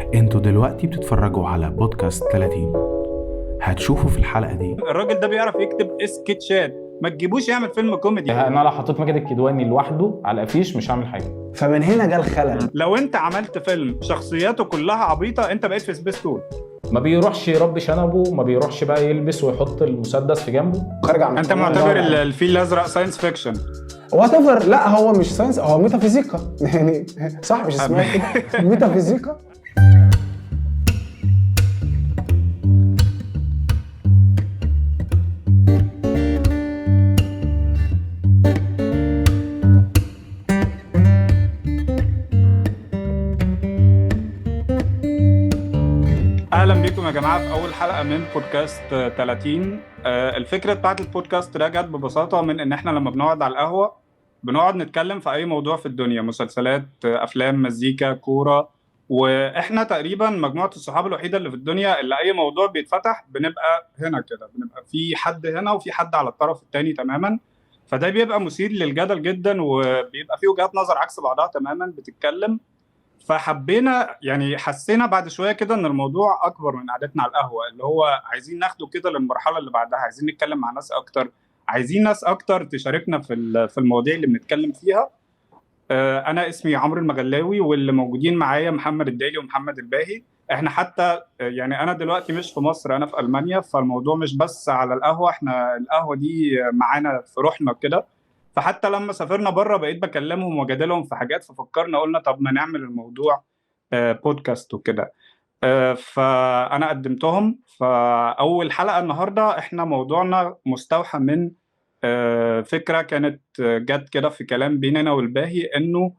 انتوا دلوقتي بتتفرجوا على بودكاست 30. هتشوفوا في الحلقة دي الراجل ده بيعرف يكتب سكتشات، ما تجيبوش يعمل فيلم كوميدي. انا لو حطيت ماجد الكدواني لوحده على الافيش مش هعمل حاجة. فمن هنا جه الخلل. لو انت عملت فيلم شخصياته كلها عبيطه انت بقيت في سبيستون. ما بيروحش يربي شنبه، ما بيروحش بقى يلبس ويحط المسدس في جنبه. خارج عن انت معتبر الفيل الازرق science fiction؟ whatever. لا هو مش science، هو ميتافيزيقا يعني صح، مش اسمها كده ميتافيزيقا؟ اهلا بيكم يا جماعة في اول حلقة من بودكاست 30. الفكرة بتاعت البودكاست ده جت ببساطة من ان احنا لما بنقعد على القهوة بنقعد نتكلم في اي موضوع في الدنيا، مسلسلات، افلام، مزيكا، كورة، واحنا تقريبا مجموعة الصحاب الوحيدة اللي في الدنيا اللي اي موضوع بيتفتح بنبقى هنا كده، بنبقى في حد هنا وفي حد على الطرف الثاني تماما. فده بيبقى مثير للجدل جدا، وبيبقى فيه وجهات نظر عكس بعضها تماما بتتكلم. فحبينا يعني حسينا بعد شوية كده ان الموضوع اكبر من قعدتنا على القهوة، اللي هو عايزين ناخده كده للمرحلة اللي بعدها، عايزين نتكلم مع ناس اكتر، عايزين ناس اكتر تشاركنا في المواضيع اللي بنتكلم فيها. انا اسمي عمرو المغلاوي، واللي موجودين معايا محمد الدالي ومحمد الباهي. احنا حتى يعني انا دلوقتي مش في مصر، انا في المانيا، فالموضوع مش بس على القهوة، احنا القهوة دي معانا في روحنا كده. فحتى لما سافرنا بره بقيت بكلمهم وجادلهم في حاجات، ففكرنا قلنا طب ما نعمل الموضوع بودكاست وكده. فأنا قدمتهم. فأول حلقة النهاردة احنا موضوعنا مستوحى من فكرة كانت جت كده في كلام بيننا والباهي، انه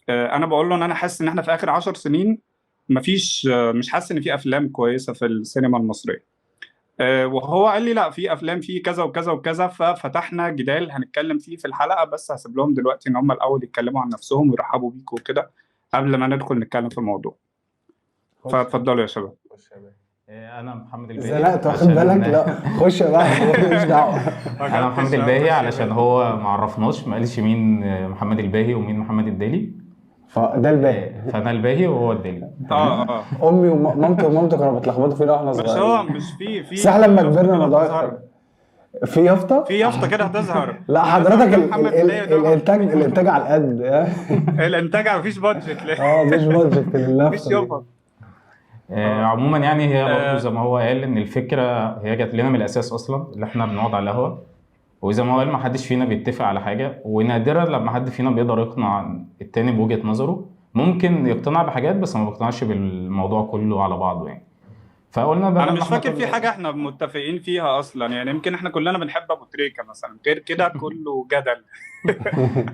انا بقول له ان انا حاسس ان احنا في اخر 10 سنين مفيش، مش حاسس ان في افلام كويسة في السينما المصرية. وهو قال لي لا، في افلام في كذا وكذا وكذا. ففتحنا جدال هنتكلم فيه في الحلقة، بس هسيب لهم دلوقتي ان هم الاول يتكلموا عن نفسهم ويرحبوا بيكم وكده قبل ما ندخل نتكلم في الموضوع. فاتفضلوا يا شباب. انا محمد الباهي. زنقت واخد بالك؟ لا خش يا بقى، مش دعوه. انا محمد الباهي علشان هو ما عرفناش، ما قالش مين محمد الباهي ومين محمد الدالي، فده الباهي، فانا الباهي وهو الدالي. امي ومامتي ومامته كانوا بيتلخبطوا فينا واحنا صغيرين. بس هو مش في بس احنا لما كبرنا الموضوع في يافطة، في يافطة كده هتظهر. لا حضرتك الانتاج على القد. الانتاج مفيش budget. مفيش budget للافطه، مفيش يافطة. عموما يعني هي برضه زي ما هو قال ان الفكرة هي جت لنا من الاساس اصلا اللي احنا بنقعد على القهوة، وزي ما هو قال ما حدش فينا بيتفق على حاجة، ونادرا لما حد فينا بيقدر يقنع التاني بوجهه نظره. ممكن يقتنع بحاجات بس ما بيقتنعش بالموضوع كله على بعضه يعني. فقلنا انا مش فاكر في حاجة احنا متفقين فيها اصلا، يعني يمكن احنا كلنا بنحب ابو تريكه مثلا، غير كده كله جدل.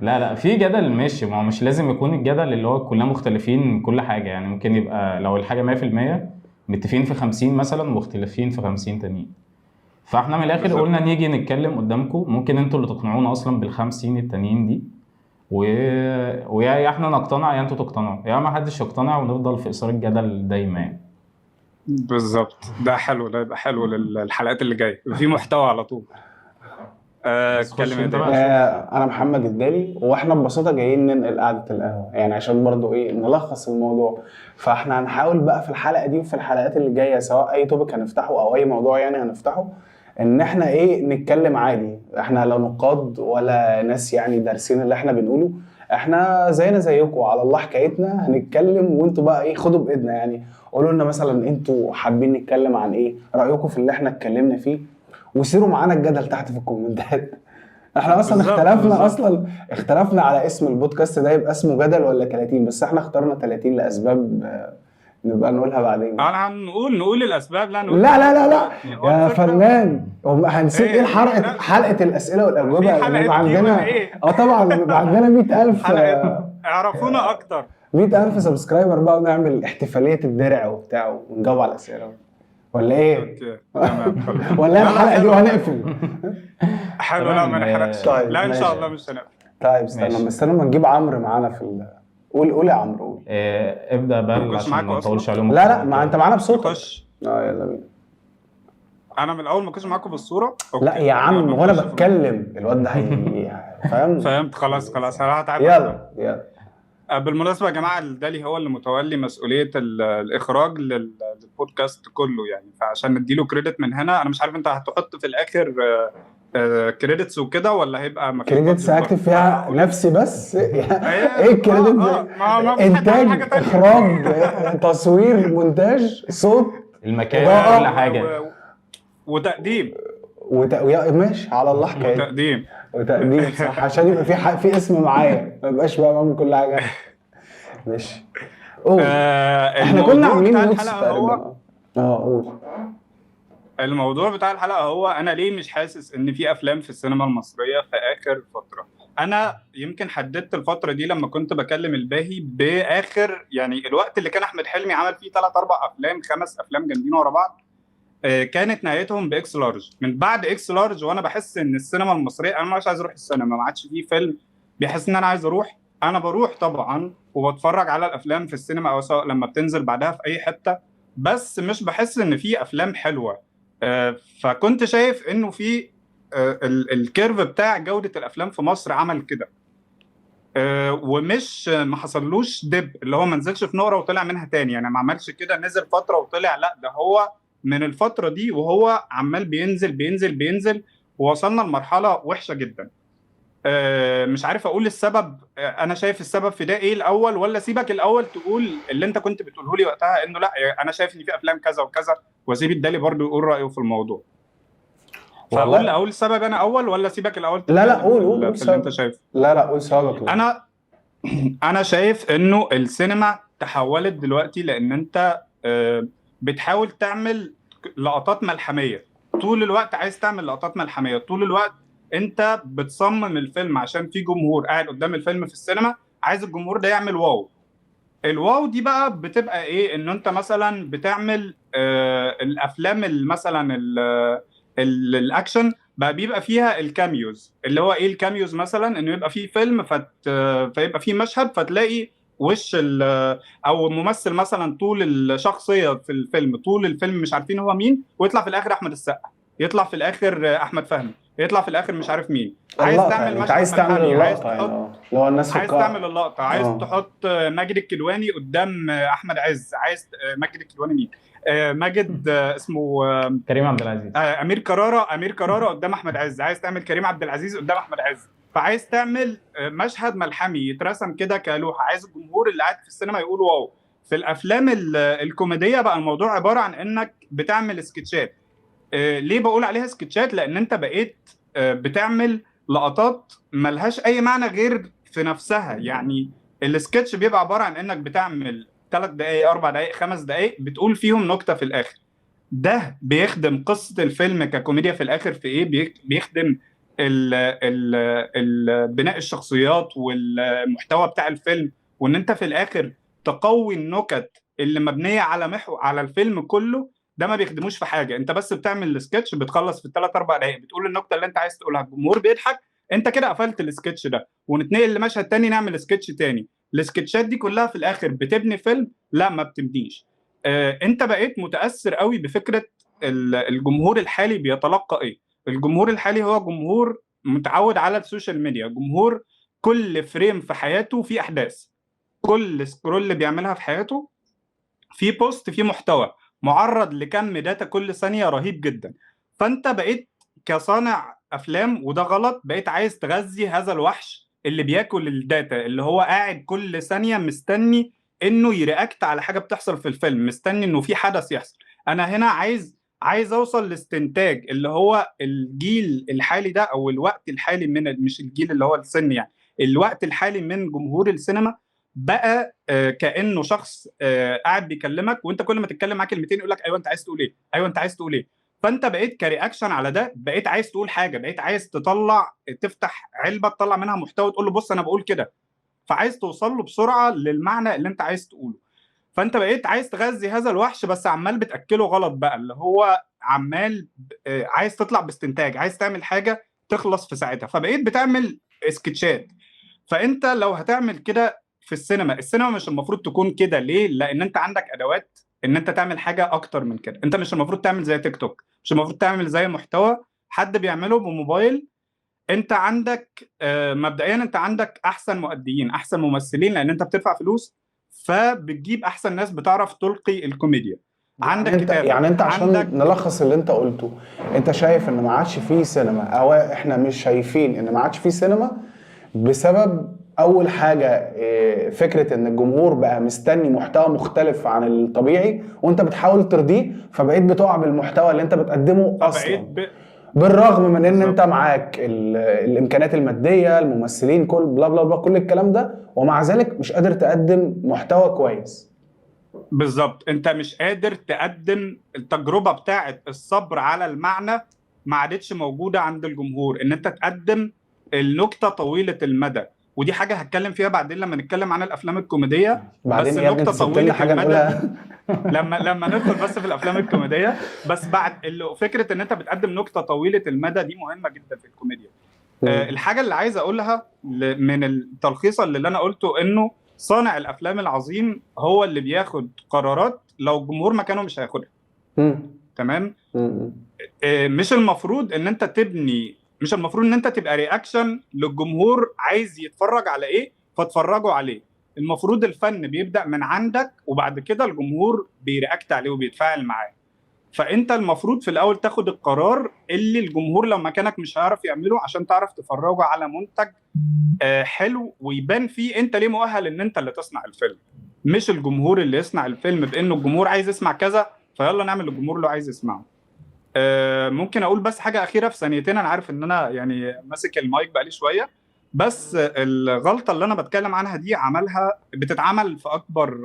لا في جدل ماشي، ما هو مش لازم يكون الجدل اللي هو كلنا مختلفين كل حاجة يعني. ممكن يبقى لو الحاجة 100% متفقين في 50 مثلا ومختلفين في 50 تانيين. فاحنا من الاخر قلنا نيجي نتكلم قدامكم، ممكن انتوا اللي تقنعونا اصلا بال50 التانيين دي، ويا احنا نقتنع يا انتوا تقتنعوا، يا ما حدش يقتنع ونفضل في اثار الجدل دايما يعني. بالظبط، ده حلو، ده يبقى حلو للحلقات اللي جاية، في محتوى على طول. اتكلم. انا محمد الدالي، واحنا ببساطة جايين ننقل قعدة القهوة يعني عشان برضو ايه نلخص الموضوع. فاحنا هنحاول بقى في الحلقة دي وفي الحلقات اللي جاية، سواء اي topic هنفتحه او اي موضوع يعني هنفتحه، ان احنا ايه نتكلم عادي. احنا لا نقاد ولا ناس يعني دارسين اللي احنا بنقوله، احنا زينا زيكم، على الله حكايتنا هنتكلم، وانتوا بقى ايه خدوا بايدنا يعني. قولوا لنا مثلا انتوا حابين نتكلم عن ايه، رايكم في اللي احنا اتكلمنا فيه، وسيروا معانا الجدل تحت في الكومنتات. احنا اصلا اختلفنا، اصلا اختلفنا على اسم البودكاست ده يبقى اسمه جدل ولا 30، بس احنا اخترنا 30 لاسباب نبقى نقولها بعدين. انا هنقول نقول الاسباب. لا نقول لا لا لا لا يا فنان، هنسيب ايه الحلقة، حلقة الاسئلة والاجوبه اللي عندنا. طبعا بيبقى عندنا 100,000. اعرفونا اكتر، 100,000 subscriber بقى، ونعمل احتفالية الدرع وبتاع ونجاوب على الاسئلة ولا ايه؟ تمام. ولا الحلقة دي وهنقفل؟ حلو، لا ما نحرقش. لا ان شاء الله مش هنقفل. طيب استنى استنى ما نجيب عمرو معانا في قول قول يا عمرو قول. ابدا بقى عشان ما نطولش عليهم. لا لا ما انت معانا بصوتك. يلا بينا. انا من الاول ما كنتش معاكم بالصورة. لا يا عم وانا بتكلم الواد ده هي فاهم. فهمت خلاص خلاص انا هتعب. يلا يلا. بالمناسبة يا جماعة، الدالي هو اللي متولي مسؤولية الاخراج للبودكاست كله يعني، فعشان نديله credit من هنا. انا مش عارف انت هتحط في الاخر credits وكده ولا هيبقى مفيش credits budget هكتب برضه؟ فيها نفسي بس. ايه ال credit؟ ما فيش حد عمل انتاج، حاجة تانية. اخراج، تصوير، مونتاج، صوت، المكان، إضاءة. كل حاجة. وتقديم. ماشي، على الله حكاية. وتقديم. وتقديم، صح، عشان يبقى في اسم معايا، ما يبقاش بقى بعمل كل حاجة. ماشي، قول. احنا كنا الموضوع عاملين بتاع notes الحلقة هو تقريبا. قول. الموضوع بتاع الحلقة هو أنا ليه مش حاسس إن في أفلام في السينما المصرية في آخر فترة. أنا يمكن حددت الفترة دي لما كنت بكلم الباهي بآخر، يعني الوقت اللي كان أحمد حلمي عمل فيه 3 4 أفلام، 5 أفلام جامدين ورا بعض، كانت نهايتهم ب X Large. من بعد X Large وأنا بحس إن السينما المصرية، أنا مش عايز أروح السينما، ما عادش فيه فيلم بيحس إن أنا عايز أروح. أنا بروح طبعا وبتفرج على الأفلام في السينما أو سواء لما بتنزل بعدها في أي حتة، بس مش بحس إن في أفلام حلوة. فكنت شايف انه في ال curve بتاع جودة الافلام في مصر عمل كده، ومش ما حصلوش dip اللي هو ما نزلش في نقرة وطلع منها تاني، يعني ما عملش كده نزل فترة وطلع، لا ده هو من الفترة دي وهو عمال بينزل بينزل بينزل، ووصلنا لمرحلة وحشة جدا. مش عارف اقول السبب، انا شايف السبب في ده ايه الاول، ولا سيبك الاول تقول اللي انت كنت بتقوله لي وقتها انه لا انا شايف ان في افلام كذا وكذا، واسيب الدالي برضو يقول رايه في الموضوع. فاقول اقول السبب انا اول ولا سيبك الاول؟ لا لا، قول قول في اللي انت شايفه. لا لا، قول سببك. انا شايف انه السينما تحولت دلوقتي لان انت بتحاول تعمل لقطات ملحميه طول الوقت، عايز تعمل لقطات ملحميه طول الوقت. انت بتصمم الفيلم عشان في جمهور قاعد قدام الفيلم في السينما، عايز الجمهور ده يعمل wow. ال wow دي بقى بتبقى ايه؟ ان انت مثلا بتعمل الافلام مثلا الاكشن بقى بيبقى فيها ال cameos، اللي هو ايه ال cameos مثلا؟ انه يبقى فيه فيلم فيبقى فيه مشهد فتلاقي وش او ممثل مثلا طول الشخصية في الفيلم، طول الفيلم مش عارفين هو مين، ويطلع في الاخر احمد السقا، يطلع في الاخر احمد فهمي، يطلع في الاخر مش عارف مين. عايز تعمل يعني، عايز تعمل اللقطة، يعني لو الناس عايز تعمل اللقطة، عايز تحط ماجد الكدواني قدام احمد عز، عايز ماجد الكدواني مين؟ ماجد اسمه كريم عبد العزيز، امير كرارة، امير كرارة قدام احمد عز، عايز تعمل كريم عبد العزيز قدام احمد عز. فعايز تعمل مشهد ملحمي يترسم كده كلوحه، عايز الجمهور اللي قاعد في السينما يقول wow. في الافلام الكوميدية بقى الموضوع عبارة عن انك بتعمل سكتشات. ليه بقول عليها سكتشات؟ لان انت بقيت بتعمل لقطات ملهاش اي معنى غير في نفسها. يعني السكتش بيبقى عبارة عن انك بتعمل 3 دقائق، 4 دقائق، 5 دقائق بتقول فيهم نكتة في الاخر. ده بيخدم قصة الفيلم ككوميديا في الاخر في ايه؟ بيخدم ال بناء الشخصيات والمحتوى بتاع الفيلم، وان انت في الاخر تقوي النكت اللي مبنية على محور على الفيلم كله. ده ما بيخدموش في حاجة، انت بس بتعمل السكتش بتخلص في 3 4 دقائق، بتقول النكتة اللي انت عايز تقولها، الجمهور بيضحك، انت كده قفلت السكتش ده، ونتنقل لمشهد تاني نعمل سكتش تاني. السكتشات دي كلها في الاخر بتبني فيلم؟ لا، ما بتبنيش. انت بقيت متاثر قوي بفكره الجمهور الحالي بيتلقى ايه. الجمهور الحالي هو جمهور متعود على ال social media، جمهور كل frame في حياته فيه احداث، كل scroll بيعملها في حياته في post، في محتوى، معرض لكم data كل ثانية رهيب جدا. فانت بقيت كصانع افلام، وده غلط، بقيت عايز تغذي هذا الوحش اللي بياكل ال data، اللي هو قاعد كل ثانية مستني انه ي react على حاجة بتحصل في الفيلم، مستني انه في حدث يحصل. انا هنا عايز اوصل لاستنتاج اللي هو الجيل الحالي ده، او الوقت الحالي من، مش الجيل اللي هو السن يعني، الوقت الحالي من جمهور السينما بقى كانه شخص قاعد بيكلمك، وانت كل ما تتكلم معاه كلمتين يقول لك ايوه انت عايز تقول ايه، ايوه انت عايز تقول ايه. فانت بقيت ك reaction على ده، بقيت عايز تقول حاجة، بقيت عايز تطلع، تفتح علبة تطلع منها محتوى تقول له بص انا بقول كده، فعايز توصل له بسرعة للمعنى اللي انت عايز تقوله. فانت بقيت عايز تغذي هذا الوحش، بس عمال بتاكله غلط بقى، اللي هو عمال عايز تطلع باستنتاج، عايز تعمل حاجة تخلص في ساعتها، فبقيت بتعمل سكتشات. فانت لو هتعمل كده في السينما، السينما مش المفروض تكون كده. ليه؟ لان انت عندك ادوات ان انت تعمل حاجة اكتر من كده. انت مش المفروض تعمل زي تيك توك، مش المفروض تعمل زي محتوى حد بيعمله بموبايل انت عندك مبدئيا انت عندك احسن مؤديين، احسن ممثلين، لان انت بتدفع فلوس فبتجيب احسن ناس بتعرف تلقي الكوميديا. عندك يعني انت كتابة، يعني انت عشان عندك نلخص اللي انت قلته، انت شايف ان ما عادش فيه سينما، او احنا مش شايفين ان ما عادش فيه سينما بسبب اول حاجة فكرة ان الجمهور بقى مستني محتوى مختلف عن الطبيعي، وانت بتحاول ترضيه، فبقيت بتقع بالمحتوى اللي انت بتقدمه اصلا، بالرغم من ان انت معاك الامكانيات المادية، الممثلين، كل بلا بلا بلا، كل الكلام ده، ومع ذلك مش قادر تقدم محتوى كويس. بالظبط، انت مش قادر تقدم التجربة بتاعه الصبر على المعنى، ما عادتش موجودة عند الجمهور، ان انت تقدم النكتة طويلة المدى، ودي حاجة هتكلم فيها بعدين لما نتكلم عن الافلام الكوميدية. بعدين بس يا ابني النكتة انت سبت لنا طويلة حاجة المدى نقولها. لما ندخل بس في الافلام الكوميدية، بس بعد فكرة ان انت بتقدم نكتة طويلة المدى دي مهمة جدا في الكوميديا. الحاجة اللي عايز اقولها من التلخيص اللي انا قلته، انه صانع الافلام العظيم هو اللي بياخد قرارات لو الجمهور مكانه مش هياخدها. تمام؟ مش المفروض ان انت تبني، مش المفروض ان انت تبقى reaction للجمهور عايز يتفرج على ايه فاتفرجوا عليه. المفروض الفن بيبدأ من عندك، وبعد كده الجمهور بي react عليه وبيتفاعل معاه. فانت المفروض في الاول تاخد القرار اللي الجمهور لو مكانك مش هيعرف يعمله، عشان تعرف تفرجه على منتج حلو ويبان فيه انت ليه مؤهل ان انت اللي تصنع الفيلم، مش الجمهور اللي يصنع الفيلم بانه الجمهور عايز يسمع كذا فيلا نعمل الجمهور اللي عايز يسمعه. ممكن اقول بس حاجة اخيرة في ثانيتين، انا عارف ان انا يعني ماسك المايك بقالي شوية، بس الغلطة اللي انا بتكلم عنها دي عملها بتتعمل في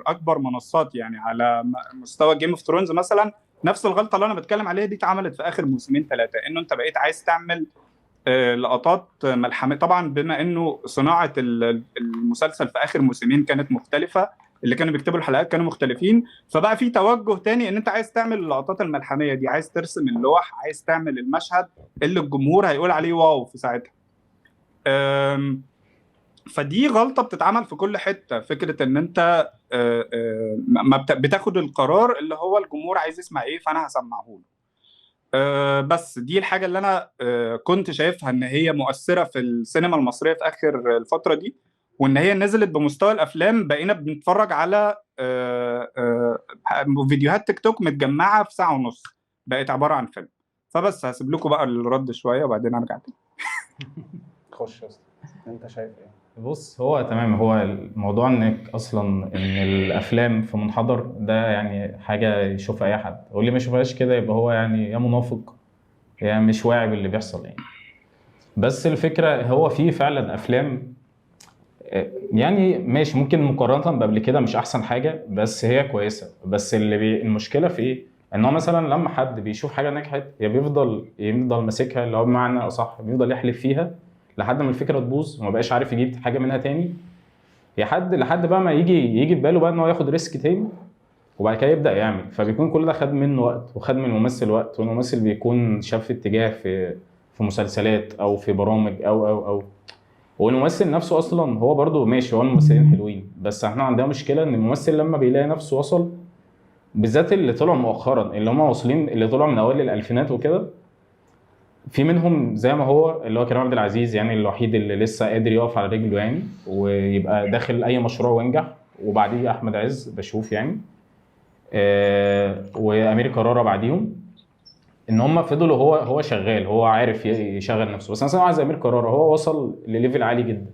اكبر منصات، يعني على مستوى Game of Thrones مثلا، نفس الغلطة اللي انا بتكلم عليها دي اتعملت في اخر موسمين 3، انه انت بقيت عايز تعمل لقطات ملحميه. طبعا بما انه صناعة المسلسل في اخر موسمين كانت مختلفة، اللي كانوا بيكتبوا الحلقات كانوا مختلفين، فبقى في توجه تاني ان انت عايز تعمل اللقطات الملحميه دي، عايز ترسم اللوح، عايز تعمل المشهد اللي الجمهور هيقول عليه wow في ساعتها. فدي غلطه بتتعمل في كل حتة، فكرة ان انت ما بتاخد القرار اللي هو الجمهور عايز يسمع ايه فانا هسمعه له. بس دي الحاجة اللي انا كنت شايفها ان هي مؤثرة في السينما المصرية في اخر الفترة دي، وان هي نزلت بمستوى الافلام. بقينا بنتفرج على فيديوهات تيك توك متجمعه في ساعة ونص، بقت عبارة عن فيلم. فبس هسيب لكم بقى الرد شوية وبعدين ارجع تاني. خش يا اسطى، انت شايف ايه؟ بص، هو تمام، هو الموضوع انك اصلا ان الافلام في منحدر ده يعني حاجة يشوفها اي حد، واللي ما يشوفهاش كده يبقى هو يعني يا منافق يا مش واعي باللي بيحصل يعني. بس الفكرة هو في فعلا افلام يعني ماشي، ممكن مقارنة بقبل كده مش احسن حاجة، بس هي كويسة. بس اللي المشكلة في ايه؟ ان هو مثلا لما حد بيشوف حاجة نجحت يا بيفضل ماسكها، اللي هو بمعنى اصح بيفضل يحلف فيها لحد ما الفكرة تبوظ وما بقاش عارف يجيب حاجة منها تاني، يا حد لحد بقى ما يجي في باله بقى ان هو ياخد risk تاني وبعد كده يبدا يعمل. فبيكون كل ده خد منه وقت وخد من الممثل وقت، والممثل بيكون شاف اتجاه في مسلسلات او في برامج او او او والممثل نفسه اصلا هو برضو ماشي، هو الممثلين حلوين، بس احنا عندنا مشكلة ان الممثل لما بيلاقي نفسه وصل، بالذات اللي طلعوا مؤخرا اللي هم واصلين اللي طلعوا من اوائل الالفينات وكده، في منهم زي ما هو اللي هو كريم عبد العزيز يعني الوحيد اللي لسه قادر يقف على رجله يعني ويبقى داخل اي مشروع وينجح، وبعديه احمد عز بشوف يعني وامير كرارة بعديهم، ان هم فضلوا هو شغال، هو عارف يشغل نفسه. بس مثلا عايز امير كرارة هو وصل ل level عالي جدا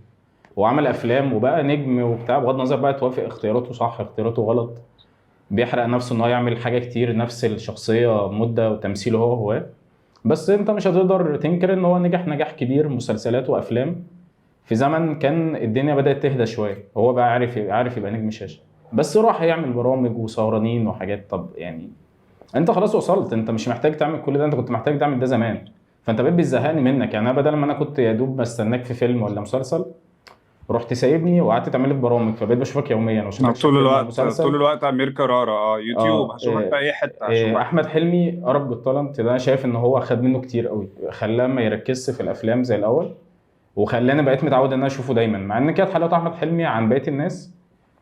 وعمل افلام وبقى نجم وبتاع، بغض النظر بقى توافق اختياراته صح اختياراته غلط، بيحرق نفسه ان هو يعمل حاجة كتير نفس الشخصية مده وتمثيله هو، بس انت مش هتقدر تنكر ان هو نجح نجاح كبير مسلسلات وافلام في زمن كان الدنيا بدات تهدى شوية، هو بقى عارف يبقى نجم شاشة، بس راح يعمل برامج وسهرانين وحاجات. طب يعني انت خلاص وصلت، انت مش محتاج تعمل كل ده، انت كنت محتاج تعمل ده زمان، فانت بقيت بتزهقني منك يعني. انا بدل ما انا كنت يا دوب بستناك في فيلم ولا مسلسل، رحت سايبني وقعدت تعمل لي برامج، فبقيت بشوفك يوميا واشوفك طول الوقت طول الوقت. امير كرارة يوتيوب هشوفك في اي حتة هشوفك. احمد حلمي Arabs Got Talent ده انا شايف ان هو خد منه كتير قوي، خلاه ما يركزش في الافلام زي الاول، وخلاني بقيت متعود ان انا اشوفه دايما، مع ان كانت حلاوة احمد حلمي عن بقية الناس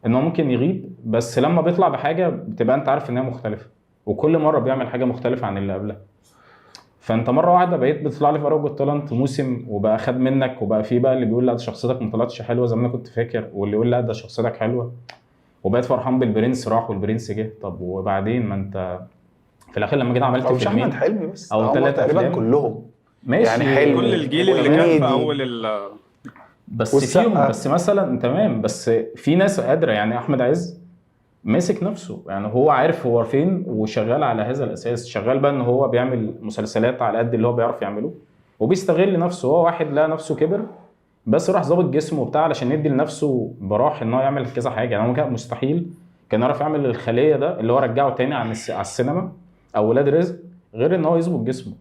ان هو ممكن يغيب، بس لما بيطلع بحاجة بتبقى انت عارف ان هي مختلفة، وكل مرة بيعمل حاجة مختلفة عن اللي قبلها. فانت مرة واحدة بقيت بتطلع لي في Arabs Got Talent موسم وبقى خد منك، وبقى في بقى اللي بيقول لا ده شخصيتك ما طلعتش حلوة زي ما انا كنت فاكر، واللي يقول لا ده شخصيتك حلوة، وبقيت فرحان بالبرنس راح والبرنس جه. طب وبعدين ما انت في الاخر لما جيت عملت هو مش احمد فيلمين حلمي بس، أو ده هم تلات تقريبا أفلام. كلهم ماشي يعني حلمي كل الجيل اللي كان في وهنيدي. اول ال بس والسقا. فيهم بس مثلا تمام، بس في ناس قادرة، يعني احمد عز ماسك نفسه، يعني هو عارف هو فين وشغال على هذا الاساس، شغال بقى ان هو بيعمل مسلسلات على قد اللي هو بيعرف يعمله وبيستغل نفسه. هو واحد لقى نفسه كبر بس راح ظابط جسمه وبتاع علشان يدي لنفسه براح ان هو يعمل كذا حاجة. يعني هو كان مستحيل كان يعرف يعمل الخلية ده اللي هو رجعه تاني عن على السينما او ولاد رزق غير ان هو يظبط جسمه.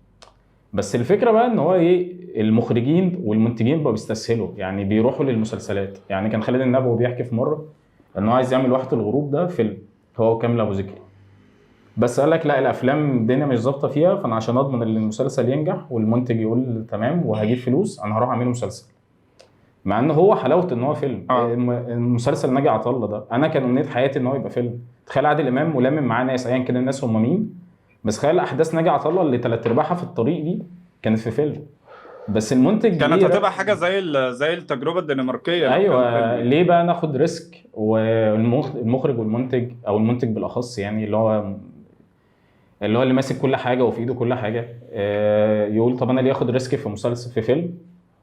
بس الفكرة بقى ان هو ايه، المخرجين والمنتجين بقوا بيستسهلوا، يعني بيروحوا للمسلسلات. يعني كان خالد النبوي بيحكي في مرة ان هو عايز يعمل واحة الغروب ده فيلم هو وكامل ابو ذكري، بس قال لك لا الافلام الدنيا مش ظابطة فيها، فانا عشان اضمن ان المسلسل ينجح والمنتج يقول تمام وهجيب فلوس انا هروح اعمله مسلسل. مع ان هو حلاوته ان هو فيلم. المسلسل ناجي عطا الله ده انا كان امنية حياتي ان هو يبقى فيلم. تخيل عادل امام ولامم معاه ناس ايا كان الناس هم مين، بس تخيل احداث ناجي عطا الله اللي ثلاث ارباعها في الطريق دي كانت في فيلم، بس المنتج كانت ليه هتبقى حاجة زي زي التجربة الدنماركيه لو ايوه كان فيلم. ليه بقى ناخد risk والمخرج والمنتج او المنتج بالاخص، يعني اللي هو اللي ماسك كل حاجة وفي ايده كل حاجة، يقول طب انا ليه اخد risk في مسلسل في فيلم؟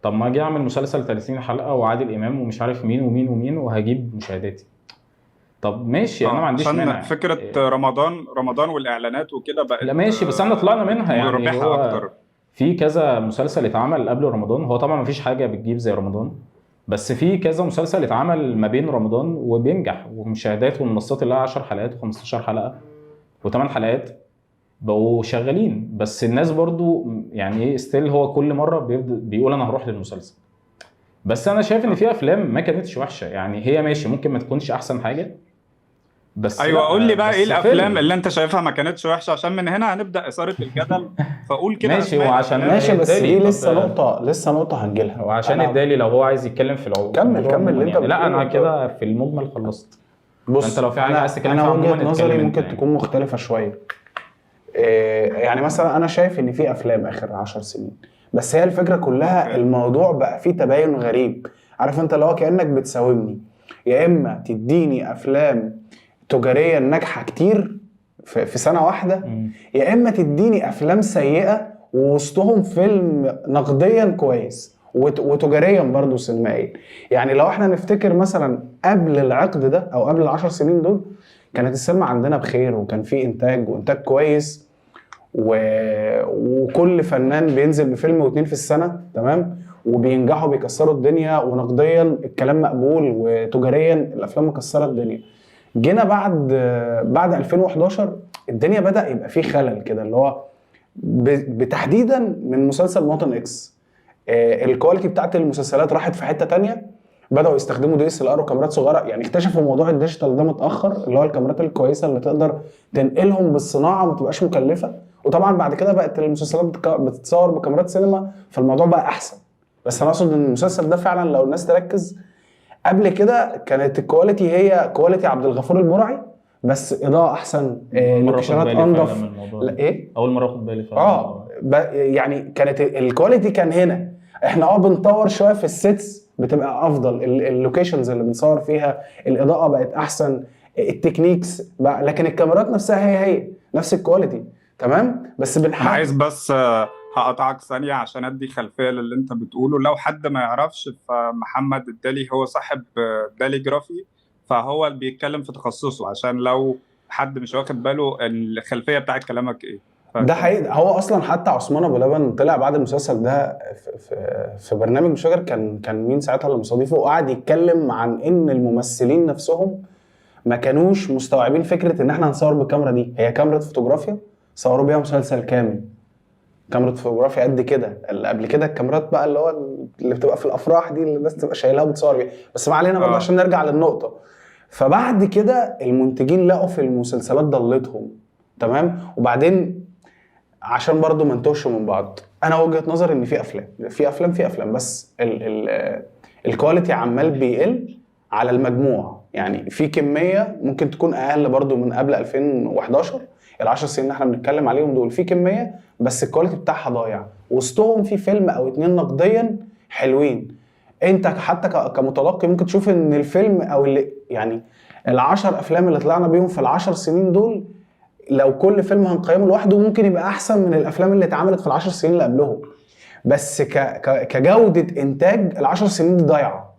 طب ما اجي اعمل مسلسل 30 حلقة وعادل امام ومش عارف مين ومين ومين وهجيب مشاهداتي. طب ماشي انا ما عنديش عشان مانع. فكرة رمضان والاعلانات وكده بقت لا ماشي، بس احنا طلعنا منها يعني. مربحة هو اكتر. في كذا مسلسل اتعمل قبل رمضان، هو طبعا مفيش حاجة بتجيب زي رمضان، بس في كذا مسلسل اتعمل ما بين رمضان وبينجح ومشاهدات، والمنصات اللي هي 10 حلقات و15 حلقة و8 حلقات بقوا شغالين. بس الناس برضو يعني ايه still هو كل مرة بيبدأ بيقول انا هروح للمسلسل. بس انا شايف ان في افلام ما كانتش وحشة، يعني هي ماشي ممكن ما تكونش احسن حاجة بس ايوه لا، قول لي بقى بس ايه الافلام فيلم. اللي انت شايفها ما كانتش وحشة، عشان من هنا هنبدا اثاره الجدل. فقول كده ماشي، أسماء وعشان الأفلام. ماشي، بس الدالي، دي طب- لسه نقطة هنجيلها. وعشان الدالي لو هو عايز يتكلم في العموم كمل، الموضوع كمل اللي عموماً انت يعني. لا انا بتقوله. كده في المجمل خلصت. بص انت لو في حاجة عايز تتكلم انا فيها وجهه عموما نظري اتكلم انت ممكن يعني. تكون مختلفة شوية. يعني مثلا انا شايف ان في افلام اخر 10 سنين، بس هي الفكرة كلها okay. الموضوع بقى فيه تباين غريب. عارف انت اللي هو كانك بتساومني، يا اما تديني افلام تجاريا ناجحة كتير في سنة واحدة، يا اما تديني افلام سيئه ووسطهم فيلم نقديا كويس وتجاريا برضه سينمائيا. يعني لو احنا نفتكر مثلا قبل العقد ده او قبل العشر سنين دول، كانت السينما عندنا بخير وكان في انتاج وانتاج كويس وكل فنان بينزل بفيلم واتنين في السنة، تمام، وبينجحوا بيكسروا الدنيا، ونقديا الكلام مقبول وتجاريا الافلام مكسرة الدنيا. جينا بعد 2011 الدنيا بدأ يبقى فيه خلل كده، اللي هو بتحديدا من مسلسل مواطن اكس. ال quality بتاعت المسلسلات راحت في حتة تانية، بدأوا يستخدموا DSLR وكاميرات صغيرة، يعني اكتشفوا موضوع ال digital ده متأخر، اللي هو الكاميرات الكويسة اللي تقدر تنقلهم بالصناعة وما تبقاش مكلفة. وطبعا بعد كده بقت المسلسلات بتتصور بكاميرات سينما، فالموضوع بقى أحسن. بس أنا أقصد إن المسلسل ده فعلا لو الناس تركز، قبل كده كانت ال quality هي quality عبد الغفور البرعي، بس اضاءه احسن، أول مرة آخد لوكيشنات بالي فعلاً انضف. من الموضوع لا ده. ايه اول مرة اخد بالي فعلا. يعني كانت ال quality كان هنا، احنا بنطور شوية في ال sets بتبقى افضل، ال locations اللي بنصور فيها الاضاءة بقت احسن، ال techniques بقى، لكن الكاميرات نفسها هي نفس ال quality، تمام، بس انا بنحقق. عايز بس هقطعك ثانية عشان ادي خلفية للي انت بتقوله لو حد ما يعرفش. فمحمد الدالي هو صاحب دالي جرافي، فهو اللي بيتكلم في تخصصه، عشان لو حد مش واخد باله الخلفية بتاعت كلامك ايه. ده حقيقي. هو اصلا حتى عثمان ابو لبن طلع بعد المسلسل ده في برنامج مش فاكر كان مين ساعتها اللي مستضيفه، وقعد يتكلم عن ان الممثلين نفسهم ما كانوش مستوعبين فكرة ان احنا هنصور بالكاميرا دي، هي كاميرا فوتوغرافيا صوروا بيها مسلسل كامل، كاميرا فوتوغرافيا قد كده. اللي قبل كده الكاميرات بقى اللي هو اللي بتبقى في الافراح دي اللي الناس تبقى شايلها وبتصور بيها. بس ما علينا برضه عشان نرجع للنقطة. فبعد كده المنتجين لقوا في المسلسلات ضلتهم، تمام. وبعدين عشان برضه ما نتوهش من بعض، انا وجهة نظري ان في افلام في افلام في افلام، بس ال quality عمال بيقل على المجموع. يعني في كمية ممكن تكون اقل برضو من قبل 2011، ال10 سنين اللي احنا بنتكلم عليهم دول في كمية، بس ال quality بتاعها ضايع. وسطهم في فيلم او اتنين نقديا حلوين، انت حتى كمتلقي ممكن تشوف ان الفيلم او اللي يعني ال10 افلام اللي طلعنا بيهم في ال10 سنين دول، لو كل فيلم هنقيمه لوحده ممكن يبقى احسن من الافلام اللي اتعملت في ال10 سنين اللي قبلهم. بس كجوده انتاج ال10 سنين دي ضايعة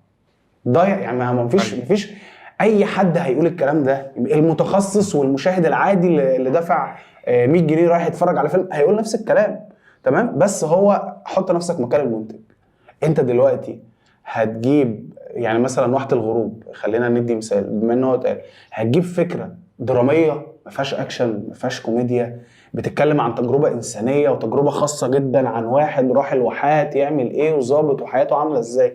ضايع. يعني ما فيش أيوة. مفيش اي حد هيقول الكلام ده، المتخصص والمشاهد العادي اللي دفع 100 جنيه رايح يتفرج على فيلم هيقول نفس الكلام، تمام؟ بس هو حط نفسك مكان المنتج. انت دلوقتي هتجيب يعني مثلا واحة الغروب، خلينا ندي مثال بما ان هو اتقال، هتجيب فكرة درامية ما فيهاش اكشن، ما فيهاش كوميديا، بتتكلم عن تجربه انسانيه وتجربه خاصة جدا عن واحد راح الواحات يعمل ايه وظابط وحياته عامله ازاي،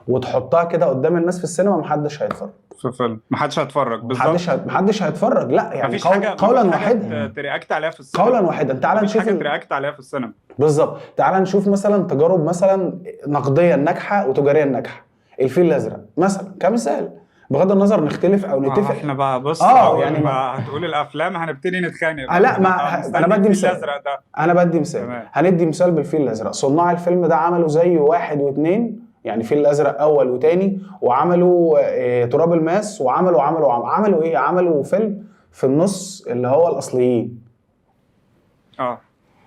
وتحطها كده قدام الناس في السينما، محدش هيتفرج. في فيلم محدش هيتفرج بالظبط، محدش هيتفرج. لا يعني مفيش حاجة، قولا مفيش حاجة واحدا، ت react عليها في السينما، قولا واحدا. تعال مفيش نشوف حاجة ت react عليها في السينما. بالظبط. تعال نشوف مثلا تجارب مثلا نقديا ناجحة وتجاريا ناجحة، الفيل الازرق مثلا كمثال، بغض النظر نختلف او نتفق. احنا بقى بص اول يعني ما هتقول الافلام هنبتدي نتخانق. لا، ما مستني انا بدي الفيل مثال. الازرق ده. انا بدي مثال. تمام. هندي مثال بالفيل الازرق. صناع الفيلم ده عملوا زيه 1 و2، يعني الفيل الازرق اول وتاني، وعملوا تراب الماس، وعملوا عملوا عملوا, عملوا ايه؟ عملوا فيلم في النص اللي هو الاصليين.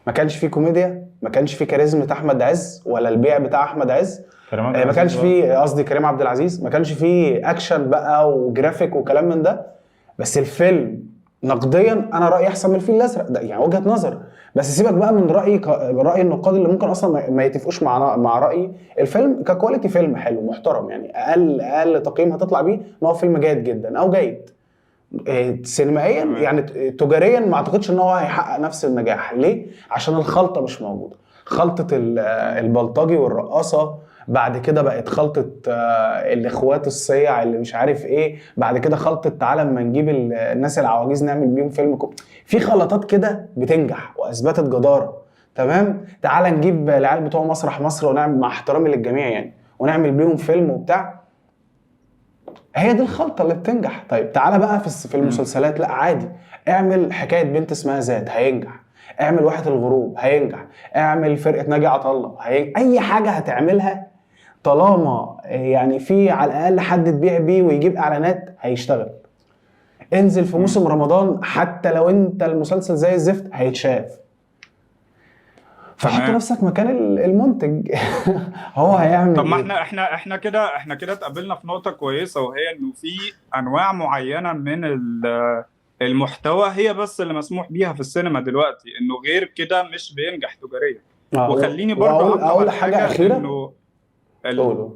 ما كانش فيه كوميديا، ما كانش فيه كاريزما احمد عز ولا البيع بتاع احمد عز، كريم عبد ما العزيز كانش برضه. فيه، قصدي كريم عبد العزيز، ما كانش فيه اكشن بقى وجرافيك وكلام من ده. بس الفيلم نقديا انا رايي احسن من الفيل الازرق ده، يعني وجهه نظر. بس سيبك بقى من راي راي النقاد اللي ممكن اصلا ما يتفقوش مع رايي. الفيلم ك quality فيلم حلو محترم، يعني اقل تقييم هتطلع بيه ان هو فيلم جيد جدا او جيد. سينمائيا تمام. يعني تجاريا ما اعتقدش ان هو هيحقق نفس النجاح. ليه؟ عشان الخلطة مش موجودة، خلطه البلطجي والرقاصه، بعد كده بقت خلطه الاخوات الصيع اللي مش عارف ايه، بعد كده خلطه تعالى اما نجيب الناس العواجيز نعمل بيهم فيلم في خلطات كده بتنجح واثبتت جداره، تمام؟ تعالى نجيب العيال بتوع مسرح مصر ونعمل، مع احترامي للجميع يعني، ونعمل بيهم فيلم وبتاع. هي دي الخلطة اللي بتنجح. طيب تعالى بقى في المسلسلات، لا عادي، اعمل حكاية بنت اسمها ذات هينجح، اعمل واحة الغروب هينجح، اعمل فرقه ناجي عطا الله اي حاجة هتعملها طالما يعني في على الاقل حد تبيع بيه ويجيب اعلانات هيشتغل. انزل في موسم رمضان حتى لو انت المسلسل زي الزفت هيتشاف. فحط تمام. نفسك مكان المنتج هو هيعمل طب ما إيه؟ احنا كده اتقابلنا في نقطة كويسة، وهي انه في انواع معينة من المحتوى هي بس اللي مسموح بيها في السينما دلوقتي، انه غير كده مش بينجح تجاريا. وخليني برضه واقول أعقب اقول على حاجة حاجة اخيرة. انه قولوا.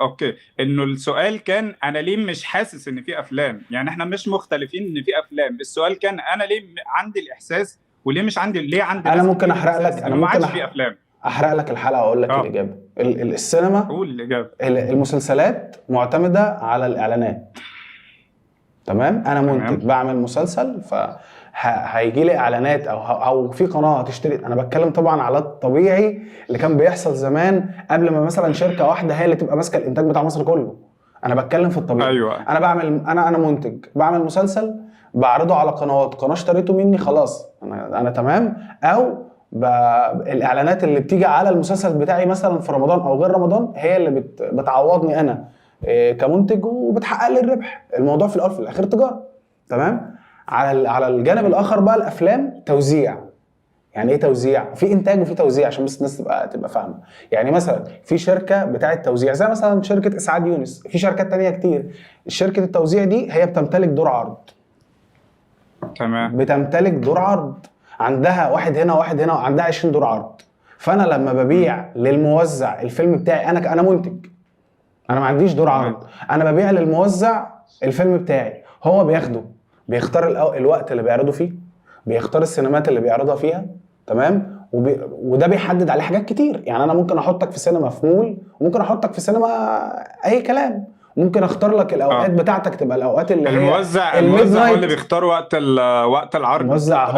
okay، انه السؤال كان انا ليه مش حاسس ان في افلام؟ يعني احنا مش مختلفين ان في افلام، السؤال كان انا ليه عندي الاحساس وليه مش عندي، ليه عندي انا ناس ممكن كتير احرق لك، الاحساس انا انه ما ممكن عادش في افلام. احرق لك الحلقة واقول لك الاجابة. السينما، قول الاجابة. المسلسلات معتمدة على الاعلانات، تمام؟ انا منتج بعمل مسلسل، فهيجي لي اعلانات او في قناة هتشتري. انا بتكلم طبعا على الطبيعي اللي كان بيحصل زمان قبل ما مثلا شركة واحدة هي اللي تبقى ماسكه الانتاج بتاع مصر كله. انا بتكلم في الطبيعي. ايوه. انا بعمل، انا منتج بعمل مسلسل بعرضه على قنوات، قناة اشتريته مني خلاص انا تمام، او الاعلانات اللي بتيجي على المسلسل بتاعي مثلا في رمضان او غير رمضان هي اللي بتعوضني انا كمنتج وبتحقق لي الربح. الموضوع في الاول في الاخر تجارة، تمام؟ على الجانب الاخر بقى الافلام توزيع. يعني ايه توزيع؟ في انتاج وفي توزيع، عشان بس الناس تبقى فاهمه. يعني مثلا في شركة بتاعه توزيع زي مثلا شركة اسعاد يونس، في شركات تانية كتير. شركة التوزيع دي هي بتمتلك دور عرض. تمام. بتمتلك دور عرض، عندها واحد هنا واحد هنا، عندها 20 دور عرض. فانا لما ببيع للموزع الفيلم بتاعي، انا منتج، انا ما عنديش دور عرض، انا ببيع للموزع الفيلم بتاعي، هو بياخده، بيختار الوقت اللي بيعرضه فيه، بيختار السينمات اللي بيعرضها فيها، تمام؟ وده بيحدد عليه حاجات كتير. يعني انا ممكن احطك في سينما في مول، وممكن احطك في سينما اي كلام، ممكن اختار لك الاوقات بتاعتك تبقى الاوقات اللي هي الموزع هو اللي بيختار وقت وقت العرض. الموزع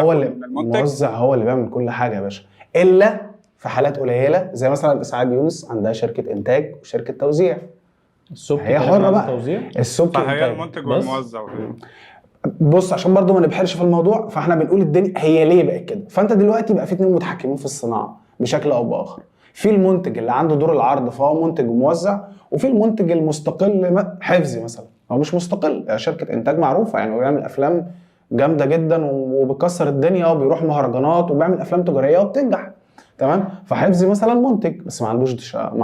هو اللي بيعمل كل حاجة يا باشا، الا في حالات قليله زي مثلا اسعاد يونس عندها شركة انتاج وشركه توزيع. السبكي هي حرة بقى. توزيع. السبكي فهي إنتاج. المنتج بس. والموزع. بص عشان برضو ما نبحرش في الموضوع، فاحنا بنقول الدنيا هي ليه بقت كده. فانت دلوقتي بقى في اتنين متحكمين في الصناعة بشكل او باخر، في المنتج اللي عنده دور العرض فهو منتج وموزع، وفي المنتج المستقل حفظي مثلا، هو مش مستقل، شركة انتاج معروفة يعني، هو بيعمل افلام جامدة جدا وبتكسر الدنيا وبيروح مهرجانات وبيعمل افلام تجارية وبتنجح، تمام. فحفظي مثلا منتج بس ما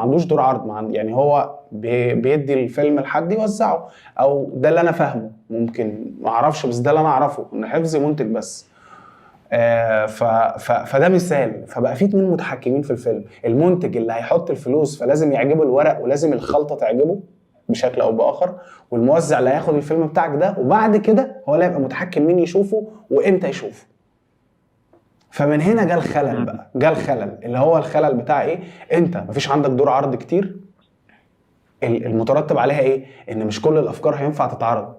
عندوش دور عرض، يعني هو بيدي الفيلم لحد يوزعه، او ده اللي انا فاهمه، ممكن ما اعرفش بس ده اللي انا اعرفه ان حفظي منتج بس. فده مثال. فبقى في اتنين متحكمين في الفيلم، المنتج اللي هيحط الفلوس فلازم يعجبه الورق ولازم الخلطة تعجبه بشكل او باخر، والموزع اللي هياخد الفيلم بتاعك ده وبعد كده هو اللي هيبقى متحكم مين يشوفه وامتى يشوفه. فمن هنا جه الخلل بقى، جه الخلل اللي هو الخلل بتاع ايه؟ انت مفيش عندك دور عرض كتير، المترتب عليها ايه؟ ان مش كل الافكار هينفع تتعرض،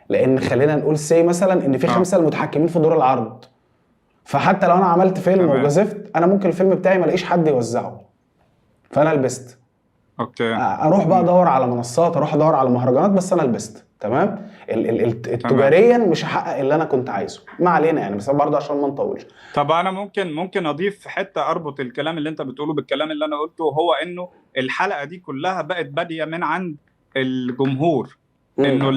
لان خلينا نقول say مثلا ان في 5 المتحكمين في دور العرض، فحتى لو انا عملت فيلم وجازفت انا ممكن الفيلم بتاعي ما الاقيش حد يوزعه، فانا لبست. okay، اروح بقى ادور على منصات، اروح ادور على مهرجانات، بس انا لبست. تمام. التجاريا مش هحقق اللي انا كنت عايزه، ما علينا يعني، بس برضه عشان ما نطولش. طب انا ممكن اضيف حتة اربط الكلام اللي انت بتقوله بالكلام اللي انا قلته، هو انه الحلقة دي كلها بقت باديه من عند الجمهور، انه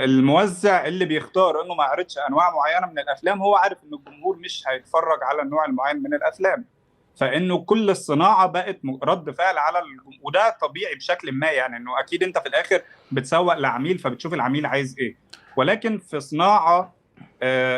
الموزع اللي بيختار انه ما يعرضش انواع معينة من الافلام هو عارف ان الجمهور مش هيتفرج على النوع المعين من الافلام، فانه كل الصناعة بقت رد فعل على وده طبيعي بشكل ما يعني، انه اكيد انت في الاخر بتسوق لعميل فبتشوف العميل عايز ايه، ولكن في صناعة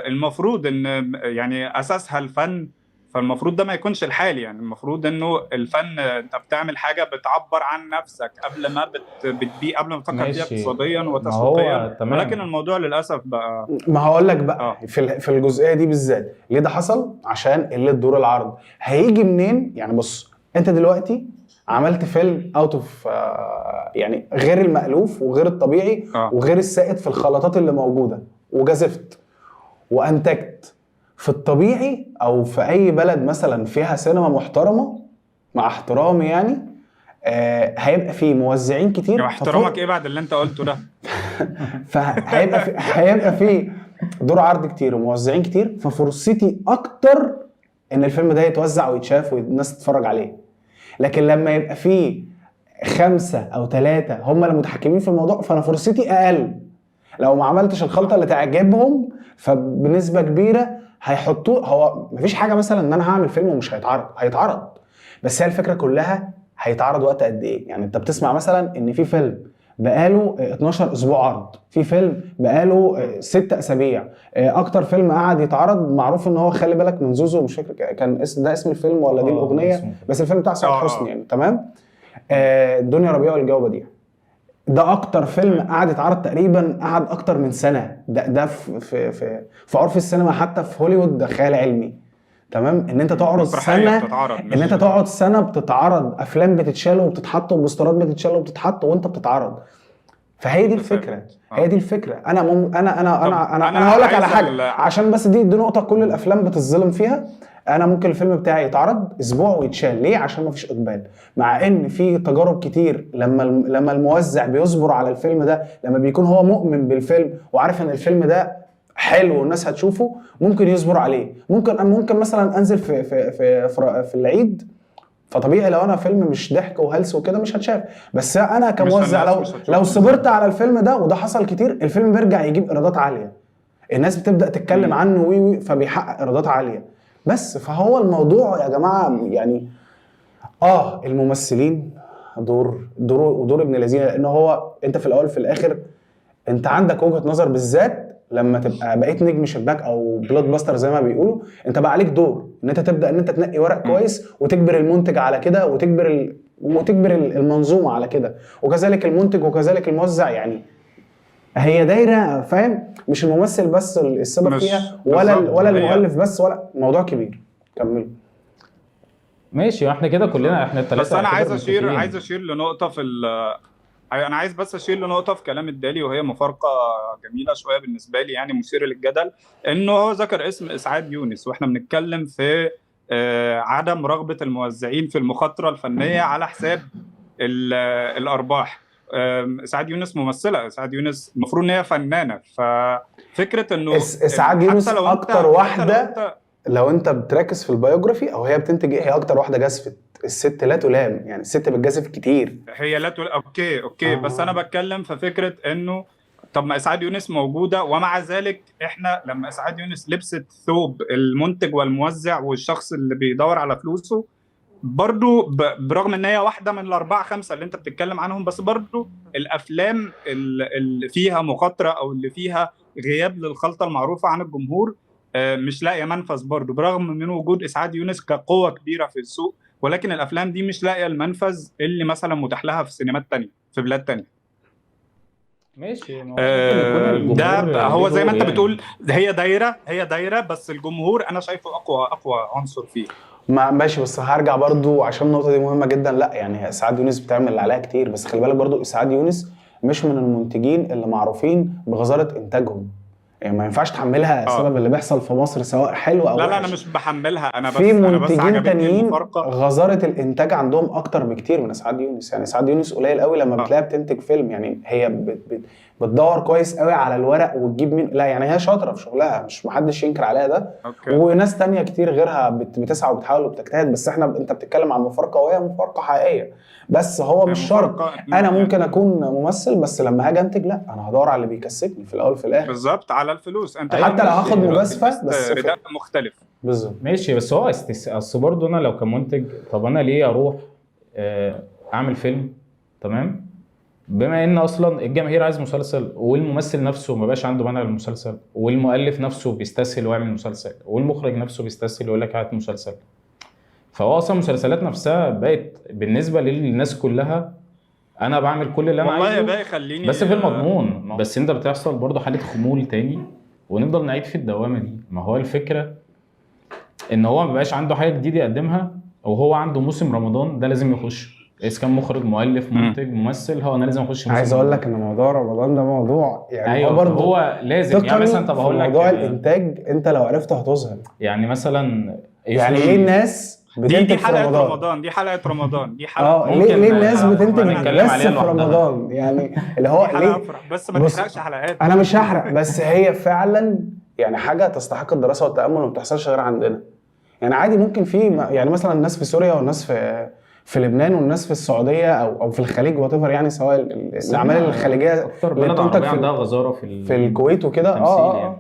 المفروض ان يعني اساسها الفن، فالمفروض ده ما يكونش الحال يعني. المفروض انه الفن انت بتعمل حاجة بتعبر عن نفسك قبل ما بتبيع، قبل ما تفكر فيها اقتصاديا وتسويقيا، ولكن الموضوع للاسف بقى ما هقول لك بقى في الجزئية دي بالذات ليه ده حصل، عشان قلة دور العرض. هيجي منين يعني؟ بص انت دلوقتي عملت فيلم out of يعني غير المألوف وغير الطبيعي وغير السائد في الخلطات اللي موجودة، وجازفت وانتجت. في الطبيعي او في اي بلد مثلا فيها سينما محترمه، مع احترامي يعني، هيبقى فيه موزعين كتير. مع احترامك ايه بعد اللي انت قلته ده؟ فهيبقى هيبقى فيه دور عرض كتير وموزعين كتير، ففرصتي اكتر ان الفيلم ده يتوزع ويتشاف والناس تتفرج عليه. لكن لما يبقى فيه 5 أو 3 هم اللي متحكمين في الموضوع، فانا فرصتي اقل. لو ما عملتش الخلطة اللي تعجبهم فبنسبه كبيرة هيحطوه. هو مفيش حاجة مثلا ان انا هعمل فيلم ومش هيتعرض، هيتعرض، بس هي الفكرة كلها هيتعرض وقت قد ايه. يعني انت بتسمع مثلا ان في فيلم بقاله 12 اسبوع عرض، في فيلم بقاله 6 اسابيع، اكتر فيلم قعد يتعرض معروف ان هو خلي بالك من زوزو، مش فاكر كان ده اسم الفيلم ولا دي الاغنية، بس الفيلم بتاع سعاد حسني يعني، تمام. دنيا ربيع والجو بديع، ده اكتر فيلم قعد يتعرض تقريبا، قعد اكتر من سنة. ده في في في, في عرف السينما حتى في هوليوود ده خيال علمي، تمام. ان انت تقعد سنة، ان انت تقعد سنة بتتعرض، افلام بتتشال وبتتحط وبوسترات بتتشال وبتتحط وانت بتتعرض. فهي دي الفكرة، هي دي الفكرة. انا انا انا انا انا, أنا هقول لك على حاجة عشان بس دي نقطة كل الافلام بتتظلم فيها. انا ممكن الفيلم بتاعي يتعرض اسبوع ويتشال، ليه؟ عشان مفيش اقبال. مع ان في تجارب كتير لما الموزع بيصبر على الفيلم ده، لما بيكون هو مؤمن بالفيلم وعارف ان الفيلم ده حلو والناس هتشوفه، ممكن يصبر عليه. ممكن مثلا انزل في في في في العيد، فطبيعي لو انا فيلم مش ضحك وهلس وكده مش هتشاف، بس انا كموزع لو صبرت على الفيلم ده، وده حصل كتير، الفيلم بيرجع يجيب ايرادات عالية، الناس بتبدا تتكلم عنه وي فبيحقق ايرادات عالية. بس فهو الموضوع يا جماعة يعني الممثلين دور ودور ابن لذينه، لان هو انت في الاول في الاخر انت عندك وجهه نظر، بالذات لما تبقى بقيت نجم شباك او blockbuster زي ما بيقولوا، انت بقى عليك دور ان انت تبدا ان انت تنقي ورق كويس وتجبر المنتج على كده، وتجبر المنظومة على كده، وكذلك المنتج وكذلك الموزع. يعني هي دايرة، فاهم؟ مش الممثل بس السبب فيها ولا المؤلف بس، ولا موضوع كبير. كملوا. ماشي، احنا كده كلنا احنا الثلاثة. بس انا عايز اشير لنقطة في انا عايز بس اشير لنقطة في كلام الدالي، وهي مفارقه جميلة شوية بالنسبة لي يعني، مثيرة للجدل، انه هو ذكر اسم اسعاد يونس، واحنا بنتكلم في عدم رغبة الموزعين في المخاطرة الفنية على حساب الارباح. اسعاد يونس ممثلة، اسعاد يونس المفروض ان هي فنانة، ففكره انه اسعاد يونس حتى لو اكتر حتى لو واحدة انت لو انت بتركز في ال biography او هي بتنتج ايه، هي اكتر واحدة جازفت. الست لا تلام، يعني الست بتجازف كتير. هي لا تقول okay بس انا بتكلم في فكرة انه طب ما اسعاد يونس موجودة، ومع ذلك احنا لما اسعاد يونس لبست ثوب المنتج والموزع والشخص اللي بيدور على فلوسه، برضو برغم ان هي واحدة من الاربعة خمسة اللي انت بتتكلم عنهم، بس برضو الافلام اللي فيها مخاطره او اللي فيها غياب للخلطه المعروفة عن الجمهور مش لاقيه منفذ برضو، برغم من وجود اسعاد يونس كقوة كبيرة في السوق، ولكن الافلام دي مش لاقيه المنفذ اللي مثلا متاح لها في سينمات تانية في بلاد تانية. ماشي، ما هو ممكن يكون ده الجمهور هو ليه زي ما دور انت يعني. بتقول هي دايرة، هي دايرة، بس الجمهور انا شايفه اقوى عنصر فيه. ما ماشي، بس هرجع برضو عشان النقطة دي مهمة جدا. لا يعني اسعاد يونس بتعمل اللي عليها كتير، بس خلي بالك برضو اسعاد يونس مش من المنتجين اللي معروفين بغزاره انتاجهم، يعني ما ينفعش تحملها السبب اللي بيحصل في مصر سواء حلو او لا لا وحش. انا مش بحملها، انا بس في انا بس منتجين عجبتني تانيين المفارقة. غزارة الانتاج عندهم اكتر بكتير من اسعاد يونس. يعني اسعاد يونس قليل قوي لما بتلاقيها بتنتج فيلم، يعني هي بت بت بتدور كويس قوي على الورق وتجيب مين، لا يعني هي شاطرة في شغلها، مش محدش ينكر عليها ده. okay. وناس تانية كتير غيرها بتسعى وبتحاول وبتجتهد، بس احنا انت بتتكلم عن مفارقه وهي مفارقه حقيقية، بس هو مش شرط. انا ممكن اكون ممثل، بس لما هاجي انتج لا، انا هدور على اللي بيكسبني في الاول وفي الاخر. بالظبط، على الفلوس. انت حتى لو هاخد دلوقتي مجازفة، لبست بس رداء مختلف. بالظبط. ماشي، بس هو اصل برضه انا لو كمنتج، طب انا ليه اروح اعمل فيلم؟ تمام، بما ان اصلا الجماهير عايز مسلسل، والممثل نفسه ما بقاش عنده مانع للمسلسل، والمؤلف نفسه بيستسهل ويعمل مسلسل، والمخرج نفسه بيستسهل ويقول لك هات مسلسل. فهو اصلا المسلسلات نفسها بقت بالنسبة للناس كلها انا بعمل كل اللي انا والله يا عايزه، باقي خليني بس في المضمون. بس انت بتحصل برضه حاله خمول تاني، ونفضل نعيد في الدوامة دي. ما هو الفكرة ان هو ما بقاش عنده حاجة جديدة يقدمها، وهو عنده موسم رمضان ده لازم يخش، اذا كان مخرج مؤلف منتج ممثل، هو انا لازم اخش موسم عايز اقول رمضان. لك ان موضوع رمضان ده موضوع يعني ايوه، هو برضه هو لازم يعني مثلا، طب في هقول لك موضوع الانتاج انت لو عرفته هتظهر. يعني مثلا يعني ليه الناس دي بتنتج دي في حلقة رمضان؟ رمضان، دي حلقة رمضان، دي حلقة ليه ممكن ليه الناس بتنتج نتكلم بس عليها في لوحدها. رمضان؟ يعني اللي هو دي حلقة ليه؟ افرح، بس ما بص، تحرقش حلقات. انا مش هحرق، بس هي فعلا يعني حاجة تستحق الدراسة والتامل وما بتحصلش غير عندنا. يعني عادي ممكن في يعني مثلا الناس في سوريا والناس في لبنان والناس في السعودية او في الخليج whatever، يعني سواء الاعمال الخليجية اكتر اللي بلد بتنتج عربية في عندها غزارة في الكويت وكده، التمثيل يعني.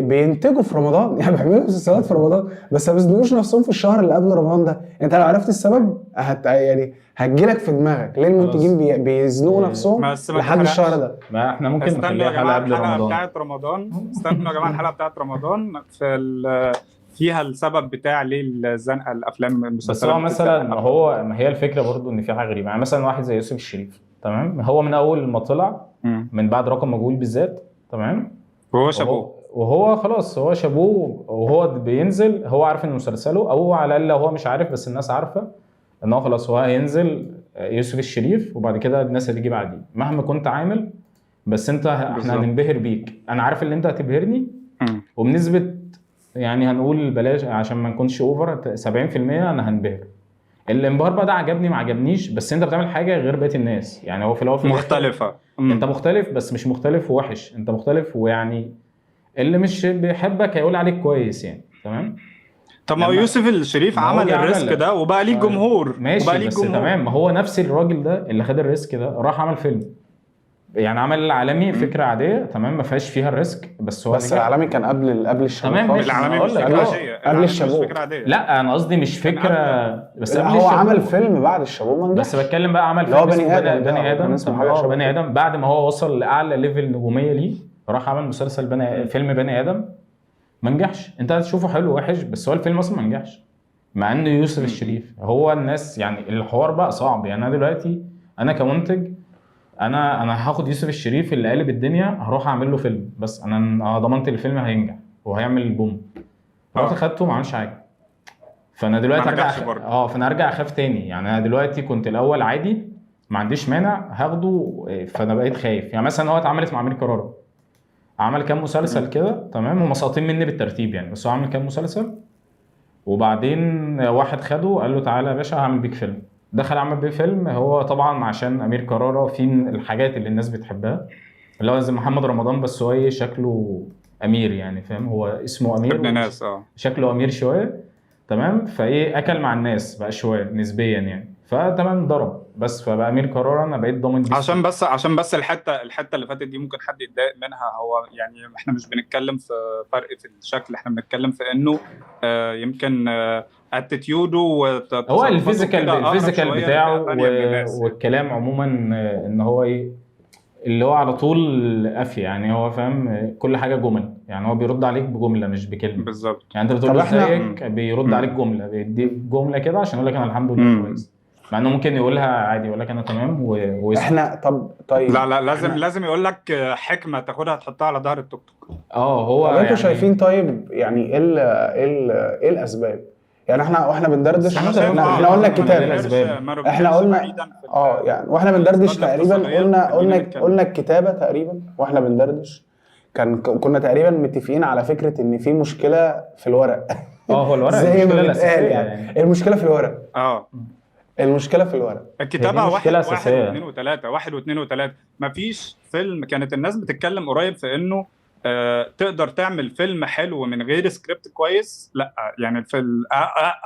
بينتجوا في رمضان يعني بيعملوا مسلسلات في رمضان، بس ما بيزنقوش نفسهم في الشهر اللي قبل رمضان ده. انت لو عرفت السبب يعني هتجيلك في دماغك ليه المنتجين بيزنقوا نفسهم بس ما لحد تحرقش. الشهر ده. ما احنا ممكن استنوا نخليها يا حلقة جماعة قبل الحلقة رمضان. بتاعت رمضان، استنوا يا جماعة الحلقة بتاعت رمضان في فيها السبب بتاع ليه الزنقة الافلام بس المسلسلات هو مثلا بتتزنق. ما هو ما هي الفكرة برضو ان في حاجة غريبة، يعني مثلا واحد زي يوسف الشريف، تمام، هو من اول ما طلع من بعد رقم مجهول بالذات، تمام، وهو شابوه، وهو خلاص هو شابوه، وهو بينزل هو عارف ان مسلسله، او على الاقل هو مش عارف بس الناس عارفه ان هو خلاص هو هينزل يوسف الشريف، وبعد كده الناس هتيجي بعديه مهما كنت عامل، بس انت احنا هننبهر بيك، انا عارف ان انت هتبهرني، وبنسبة يعني هنقول بلاش عشان ما نكونش over 70% انا هنبهر. الانبهار بقى ده عجبني ما عجبنيش، بس انت بتعمل حاجة غير بقية الناس. يعني هو في الاول مختلفة، انت مختلف، بس مش مختلف ووحش، انت مختلف ويعني اللي مش بيحبك هيقول عليك كويس يعني، تمام. طب ما هو يوسف الشريف عمل ال risk ده وبقى ليه جمهور، ماشي وبقى ليه بس جمهور. تمام، ما هو نفس الراجل ده اللي خد ال risk ده راح عمل فيلم، يعني عمل العالمي فكرة عادية، تمام، ما فيهاش فيها ال risk، بس هو بس العالمي كان قبل الشابوه. تمام، العالمي مش فكرة عادية، قبل الشابوه. لا انا قصدي مش فكرة، بس قبل هو عمل فيلم بعد الشابوه ما نجحش، بس بتكلم بقى عمل فيلم بني ادم، بني ادم، بني ادم بعد ما هو وصل لاعلى level نجوميه ليه، راح عمل مسلسل فيلم بني ادم ما نجحش. انت هتشوفه حلو وحش، بس هو الفيلم اصلا ما نجحش، مع انه يوسف الشريف هو الناس يعني الحوار بقى صعب. يعني انا دلوقتي انا كمنتج انا هاخد يوسف الشريف اللي قالب الدنيا، هروح اعمل له فيلم، بس انا ضمنت الفيلم هينجح وهيعمل boom. رحت خدته ما عملش حاجة، فانا دلوقتي ارجع فانا ارجع اخاف تاني. يعني انا دلوقتي كنت الاول عادي ما عنديش مانع هاخده، فانا بقيت خايف. يعني مثلا هو اتعملت مع امير كرارة، عمل كام مسلسل كده، تمام، هم ساقطين مني بالترتيب يعني، بس هو عمل كام مسلسل، وبعدين واحد خده قال له تعالى يا باشا هعمل بيك فيلم. دخل عمل بيه فيلم. هو طبعا عشان امير كرارة في الحاجات اللي الناس بتحبها، اللي هو زي محمد رمضان، بس هو ايه شكله امير يعني، فاهم؟ هو اسمه امير ابن ناس. اه شكله امير شوية، تمام؟ فايه اكل مع الناس بقى شوية نسبيا يعني، فتمام ضرب بس، فبقى امير كرارة انا بقيت ضامن بيه. عشان بس الحتة اللي فاتت دي ممكن حد يتضايق منها. هو يعني احنا مش بنتكلم في فرق في الشكل، احنا بنتكلم في انه يمكن attitude ه هو ال physical ال physical بتاعه والكلام عموما، ان هو ايه اللي هو على طول قافية يعني، هو فاهم كل حاجة جمل يعني، هو بيرد عليك بجملة مش بكلمه. بالظبط. يعني انت بتقول له ازيك بيرد عليك جملة، بيديك جملة كده عشان يقول لك انا الحمد لله كويس، مع انه ممكن يقولها عادي يقول لك انا تمام احنا طيب لا لازم يقول لك حكمه تاخدها تحطها على ظهر التوك توك. هو طب انتوا يعني شايفين طيب يعني ايه ايه الاسباب؟ يعني احنا واحنا بندردش احنا قلنا الكتاب، احنا قلنا يعني واحنا بندردش تقريبا قلنا الكتابة تقريبا، واحنا بندردش كنا تقريبا متفقين على فكرة ان في مشكلة في الورق. هو الورق زي ما بيتقال يعني المشكلة في الورق. المشكلة في الورق، الكتابة 1 و2 و3 1 و2 و3. مفيش فيلم كانت الناس بتتكلم قريب في انه تقدر تعمل فيلم حلو من غير سكريبت كويس. لا يعني في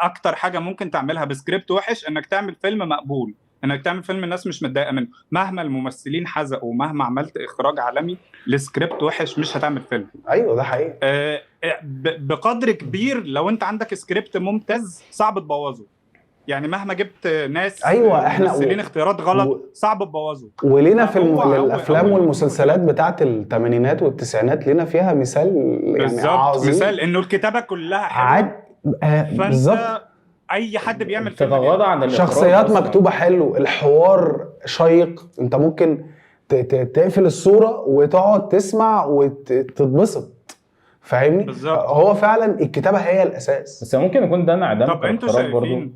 اكتر حاجة ممكن تعملها بسكريبت وحش انك تعمل فيلم مقبول، انك تعمل فيلم الناس مش متضايقة منه، مهما الممثلين حزقوا مهما عملت اخراج عالمي، السكريبت وحش مش هتعمل فيلم. ايوه ده حقيقي. بقدر كبير لو انت عندك سكريبت ممتاز صعب تبوظه، يعني مهما جبت ناس ايوه احنا ممثلين اختيارات غلط صعب تبوظه. ولينا في الافلام والمسلسلات بتاعه الثمانينات والتسعينات لينا فيها مثال يعني عظيم، مثال انه الكتابة كلها حلوة بالظبط. اي حد بيعمل فيلم تتغاضى عن شخصيات مكتوبة حلو، الحوار شيق، انت ممكن تقفل الصورة وتقعد تسمع وتتبسط، فاهمني؟ بالظبط. هو فعلا الكتابة هي الاساس. بس ممكن يكون ده انعدام كاركترات برضه،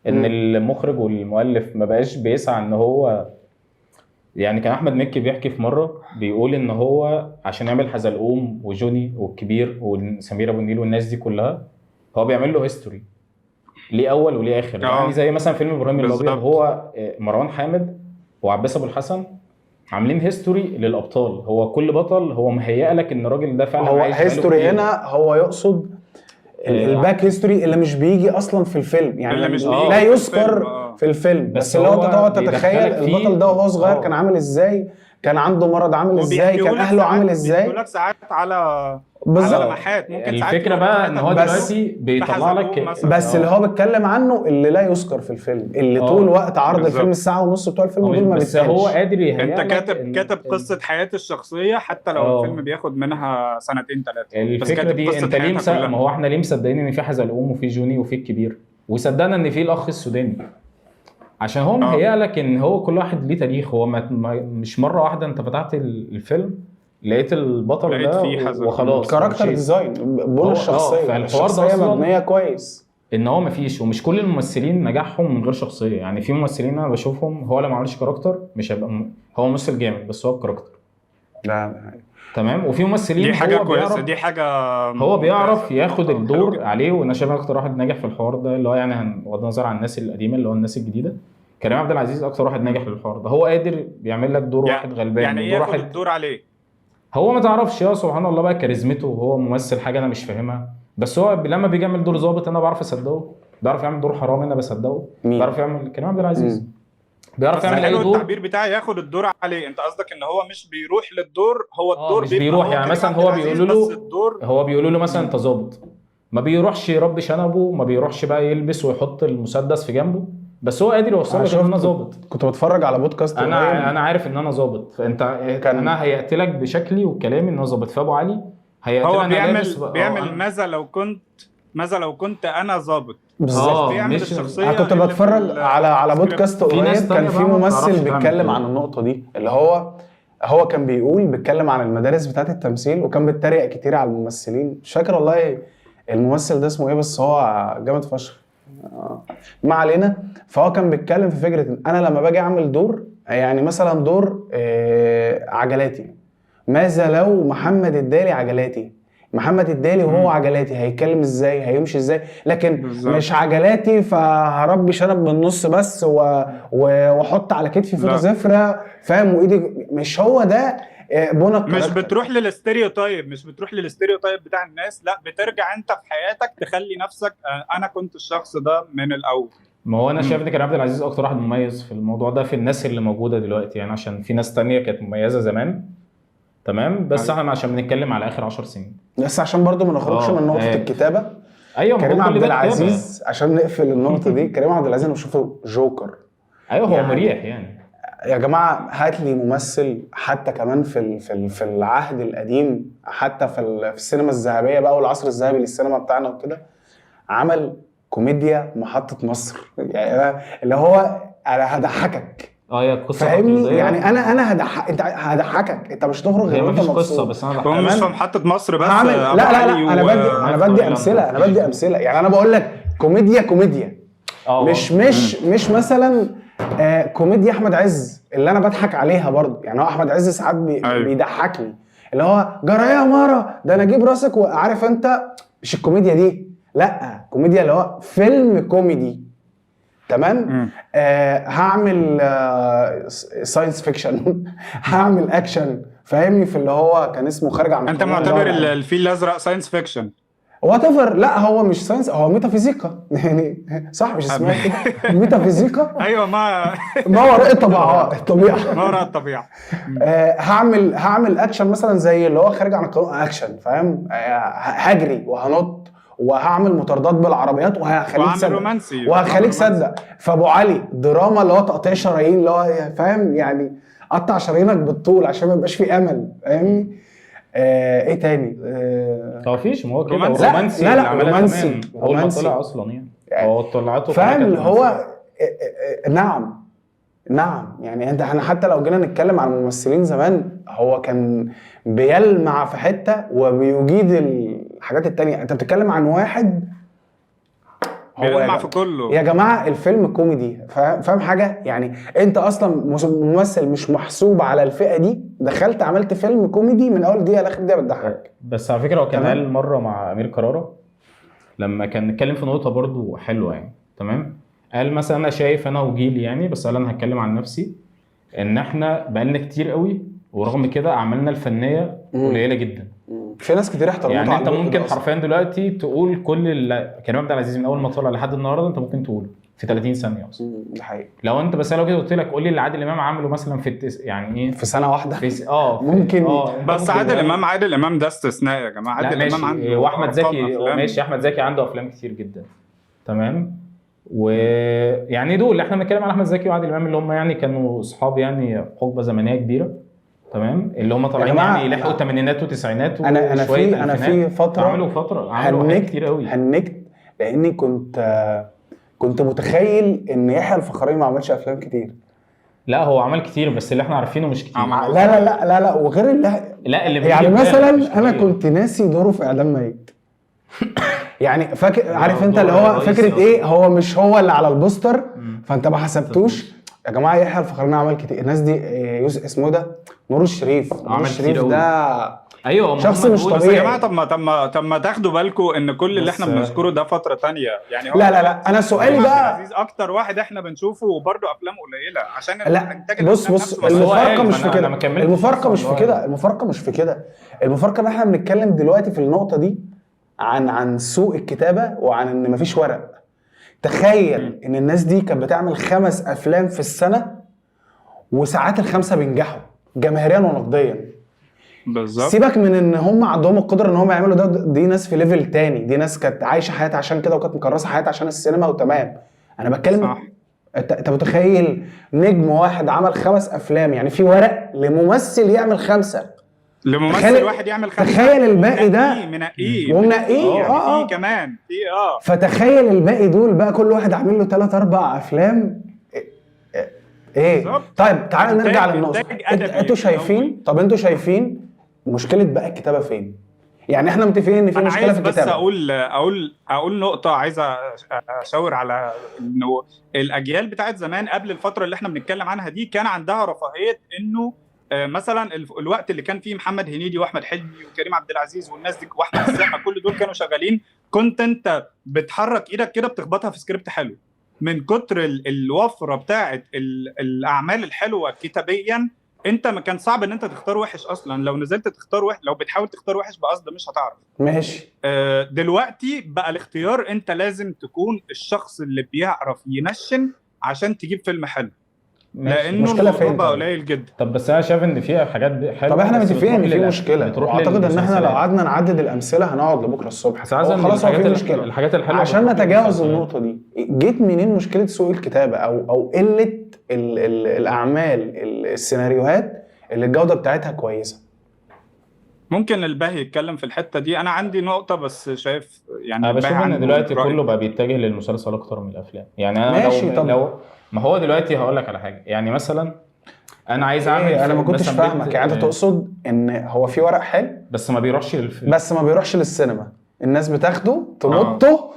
ان المخرج والمؤلف ما بقاش بيسعى ان هو يعني. كان احمد مكي بيحكي في مرة بيقول ان هو عشان يعمل حزلقوم وجوني والكبير وسمير ابو النيل والناس دي كلها، هو بيعمل له history ليه اول وليه اخر. يعني زي مثلا فيلم ابراهيم الابيض، هو مروان حامد وعباس ابو الحسن عاملين history للابطال، هو كل بطل هو مهيئ لك ان الراجل ده فعلا هو عايش history. هنا هو يقصد ال back history اللي مش بيجي اصلا في الفيلم، يعني اللي مش لا يذكر في الفيلم، بس اللي هو انت تقعد تتخيل البطل ده وهو صغير كان عامل ازاي، كان عنده مرض عامل ازاي، كان اهله عامل ازاي. بيقول لك ساعات على لمحات ممكن ساعات. الفكرة بقى ان هو دلوقتي بيطلع لك بس اللي هو بيتكلم عنه اللي لا يذكر في الفيلم، اللي طول وقت عرض الفيلم الساعة ونص بتوع الفيلم دول ما بس هو قادر يهيئ. انت كاتب قصة حياة الشخصية حتى لو الفيلم بياخد منها سنتين ثلاثة. الفكرة دي انت ليه ما هو احنا ليه مصدقين ان في حزلقوم وفي جوني وفي الكبير، وصدقنا ان في الاخ السوداني، عشان هو مهيئ لك ان هو كل واحد ليه تاريخ. هو مش مرة واحدة انت فتحت الفيلم لقيت البطل ده وخلاص. character design، بنى الشخصية، الشخصية مبنية كويس. ان هو مفيش، ومش كل الممثلين نجاحهم من غير شخصية. يعني في ممثلين انا بشوفهم هو لو ما عملش character مش هيبقى هو ممثل جامد، بس هو ب character. لا تمام. وفي ممثلين دي حاجة كويسة، دي حاجة هو بيعرف ياخد الدور عليه. وانا شايف اكتر واحد ناجح في الحوار ده اللي هو يعني بغض النظر عن الناس القديمة اللي هو الناس الجديدة، كريم عبد العزيز اكتر واحد ناجح في الحوار ده. هو قادر بيعمل لك دور واحد غلبان، يعني دور واحد الدور عليه. هو ما تعرفش يا سبحان الله بقى كاريزمته، وهو ممثل حاجة انا مش فاهمها، بس هو لما بيجي يعمل دور ظابط انا بعرف اصدقه، بيعرف يعمل دور حرامي انا بصدقه، بيعرف يعمل كريم عبد العزيز بيعرف يعمل اي دور. التعبير بتاعي ياخد الدور عليه. انت قصدك ان هو مش بيروح للدور، هو الدور مش بيروح. يعني مثلا هو بيقولوا له، هو بيقولوا له مثلا انت ظابط، ما بيروحش يربي شنبه، ما بيروحش بقى يلبس ويحط المسدس في جنبه، بس هو قادر يوصل لك ان انا ظابط. كنت بتفرج على بودكاست انا عارف ان انا ظابط، فانت انا هيقتلك بشكلي وكلامي ان انا ظابط. فابو علي هيقتلك. هو بيعمل ماذا لو كنت انا ظابط بالظبط. بيعمل الشخصية. انا كنت بتفرج على بودكاست قريب، كان في ممثل بيتكلم عن النقطة دي، اللي هو كان بيقول بيتكلم عن المدارس بتاعه التمثيل، وكان بيتريق كتير على الممثلين. مش فاكر والله الممثل ده اسمه ايه، بس هو جامد فشخ، ما علينا. فهو كان بيتكلم في فكرة ان انا لما باجي اعمل دور، يعني مثلا دور عجلاتي، ماذا لو محمد الدالي عجلاتي؟ محمد الدالي وهو عجلاتي هيتكلم ازاي، هيمشي ازاي، لكن بالظبط. مش عجلاتي فهربي شنب بالنص بس واحط على كتفي فوطه لا. زفره، فاهم؟ وايدي مش هو ده بنى مش ال character. بتروح لل stereotype، مش بتروح لل stereotype بتاع الناس، لا بترجع انت في حياتك تخلي نفسك انا كنت الشخص ده من الاول. ما هو انا شايف ان كريم عبد العزيز اكتر واحد مميز في الموضوع ده في الناس اللي موجودة دلوقتي، يعني عشان في ناس تانية كانت مميزة زمان، تمام، بس أيوة. احنا عشان بنتكلم على اخر 10 سنين. بس عشان برضو ما نخرجش من نقطة الكتابة. ايوه، ما هو كريم كل عبد ده كتابة. العزيز، عشان نقفل النقطة دي، كريم عبد العزيز انا بشوفه جوكر. ايوه هو يعني مريح يعني. يا جماعة هات لي ممثل حتى كمان في العهد القديم، حتى في السينما الذهبية بقى والعصر الذهبي للسينما بتاعنا وكده، عمل كوميديا محطة مصر، يعني أنا اللي هو انا هضحكك، هي قصة فاهمني؟ تقليدية. يعني انا هضحك، انت هضحكك، انت مش هتخرج هي غير وانت مفيش قصة، مبسوط. بس انا هو مش بضحك. في محطة مصر بس، هعمل أبو لا لا علي لا، انا بدي انا بدي امثلة، انا بدي امثلة، يعني انا بقول لك كوميديا كوميديا، مش مش مش مثلا كوميديا احمد عز اللي انا بضحك عليها برضه، يعني هو احمد عز ساعات بيضحكني اللي هو جرى ايه يا مارا، ده انا اجيب راسك، وعارف انت مش الكوميديا دي، لا كوميديا اللي هو فيلم كوميدي، تمام؟ هعمل science fiction، هعمل اكشن، فاهمني؟ في اللي هو كان اسمه خارج عن انت معتبر الفيل الازرق science fiction؟ whatever، لا هو مش science، هو ميتافيزيقا يعني، صح؟ مش اسمها كده ميتافيزيقا؟ ايوه، ما ما وراء الطبيعة، الطبيعة ما وراء الطبيعة. هعمل اكشن مثلا زي اللي هو خارج عن القانون، اكشن، فاهم؟ هجري وهنط وهعمل مطاردات بالعربيات وهخليك تصدق، رومانسي، وهخليك تصدق. فابو علي دراما اللي هو تقطيع شرايين، اللي هو فاهم يعني قطع شرايينك بالطول عشان ما يبقاش في امل، فاهمني؟ ايه تاني؟ هو فيش، ما هو كده رومانسي. رومانسي، لا لا، رومانسي، اول ما طلع اصلا يعني هو طلعته فاهم اللي هو نعم نعم. يعني انت احنا حتى لو جينا نتكلم عن الممثلين زمان، هو كان بيلمع في حتة وبيجيد الحاجات التانية. انت بتتكلم عن واحد هو بيلمع في كله يا جماعة. الفيلم كوميدي، فاهم حاجة؟ يعني انت اصلا ممثل مش محسوب على الفئة دي، دخلت عملت فيلم كوميدي من اول دقيقة لاخر دقيقة بتضحك. بس على فكرة هو كان قال مرة مع امير كرارة لما كان اتكلم في نقطة برضو حلوة يعني، تمام؟ قال مثلا انا شايف انا وجيلي يعني، بس قال انا هتكلم عن نفسي، ان احنا بقالنا كتير قوي ورغم كده اعمالنا الفنية قليله جدا. في ناس كتير احترمتها يعني انت ممكن حرفيا دلوقتي تقول كل اللي كريم عبد العزيز من اول ما طلع لحد النهارده، انت ممكن تقوله في 30 ثانية اصلا. ده حقيقي. لو انت بس لو كده قلت لك قول لي اللي عادل امام عمله مثلا في يعني ايه، في سنة واحدة، في ممكن. بس ممكن. عادل امام، عادل امام ده استثناء يا جماعة. عادل امام عنده واحمد زكي، ماشي، احمد زكي عنده افلام كتير جدا، تمام؟ ويعني دول احنا بنتكلم على احمد زكي وعادل امام اللي هم يعني كانوا اصحاب يعني حقبة زمنية كبيرة، تمام؟ اللي هم طالعين يعني لحقوا الثمانينات والتسعينات. انا في فترة عملوا فترة، عملوا حاجات كتير قوي. هنكت لاني كنت متخيل ان يحيى الفخراني ما عملش افلام كتير. لا هو عمل كتير، بس اللي احنا عارفينه مش كتير. لا لا لا لا لا، وغير اللي لا اللي يعني مثلا انا كنت ناسي دوره في اعدام ميت. يعني فاكر، عارف انت اللي هو فكرة ايه، هو مش هو اللي على البوستر، فانت ما حسبتوش. يا جماعة يحيى الفخراني عمل كتير، الناس دي اسمه ده نور الشريف، نور الشريف ده ايوه شخص مش طبيعي. بس يا جماعة طب ما تاخدوا بالكم ان كل اللي احنا بنذكره ده فترة تانية يعني. هو لا لا لا، انا سؤالي بقى عزيز اكتر واحد احنا بنشوفه، وبرده افلامه قليله عشان لا بص المفارقة مش في كده، المفارقة مش في كده، المفارقة مش في كده، المفارقة ان احنا بنتكلم دلوقتي في النقطة دي عن سوء الكتابة وعن ان مفيش ورق. تخيل ان الناس دي كانت بتعمل 5 افلام في السنة، وساعات ال5 بينجحوا جماهيريا ونقديا. بالظبط. سيبك من ان هم عندهم القدرة ان هم يعملوا ده، دي ناس في level تاني، دي ناس كانت عايشه حياتها عشان كده، وكانت مكرسه حياتها عشان السينما، وتمام. انا بتكلم انت متخيل نجم واحد عمل 5 افلام، يعني في ورق لممثل يعمل 5، لممثل واحد يعمل 5. تخيل الباقي ده منقيه ومنقيه كمان في فتخيل الباقي دول بقى كل واحد عامل له 3 4 افلام. ايه بالزبط. طيب تعالى نرجع للنقطة. انتوا شايفين، طب انتوا شايفين مشكلة بقى الكتابة فين؟ يعني احنا متفقين ان في مشكلة في الكتابة. بس اقول نقطة، عايز اشاور على انه الاجيال بتاعت زمان قبل الفترة اللي احنا بنتكلم عنها دي كان عندها رفاهية انه مثلا الوقت اللي كان فيه محمد هنيدي واحمد حلمي وكريم عبد العزيز والناس دي واحمد السقا، كل دول كانوا شغالين، كنت انت بتحرك ايدك كده بتخبطها في سكريبت حلو من كتر الوفرة بتاعه الاعمال الحلوة كتابيا. انت ما كان صعب ان انت تختار وحش اصلا، لو نزلت تختار وحش، لو بتحاول تختار وحش بقصد مش هتعرف. ماشي. دلوقتي بقى الاختيار انت لازم تكون الشخص اللي بيعرف ينشن عشان تجيب فيلم حلو، لانه الموضوع بقى قليل جدا. طب بس انا شايف ان فيها حاجات حلوة. طب احنا متفقين ان في مشكلة، واعتقد ان احنا لو قعدنا نعدد الامثلة هنقعد لبكرة الصبح. بس عايز خلاص هو في مشكلة. الحاجات الحلوة عشان نتجاوز النقطة دي، جيت منين مشكلة سوء الكتابة او قلة الاعمال السيناريوهات اللي الجودة بتاعتها كويسة؟ ممكن الباهي يتكلم في الحتة دي. انا عندي نقطة بس شايف يعني انا بشوف ان دلوقتي كله بقى بيتجه للمسلسل اكتر من الافلام. يعني انا ماشي. لو ما هو دلوقتي هقول لك على حاجة، يعني مثلا انا عايز اعمل انا ما كنتش فاهمك. يعني انت تقصد ان هو في ورق حلو بس ما بيروحش للفيلم، بس ما بيروحش للسينما، الناس بتاخده تمطه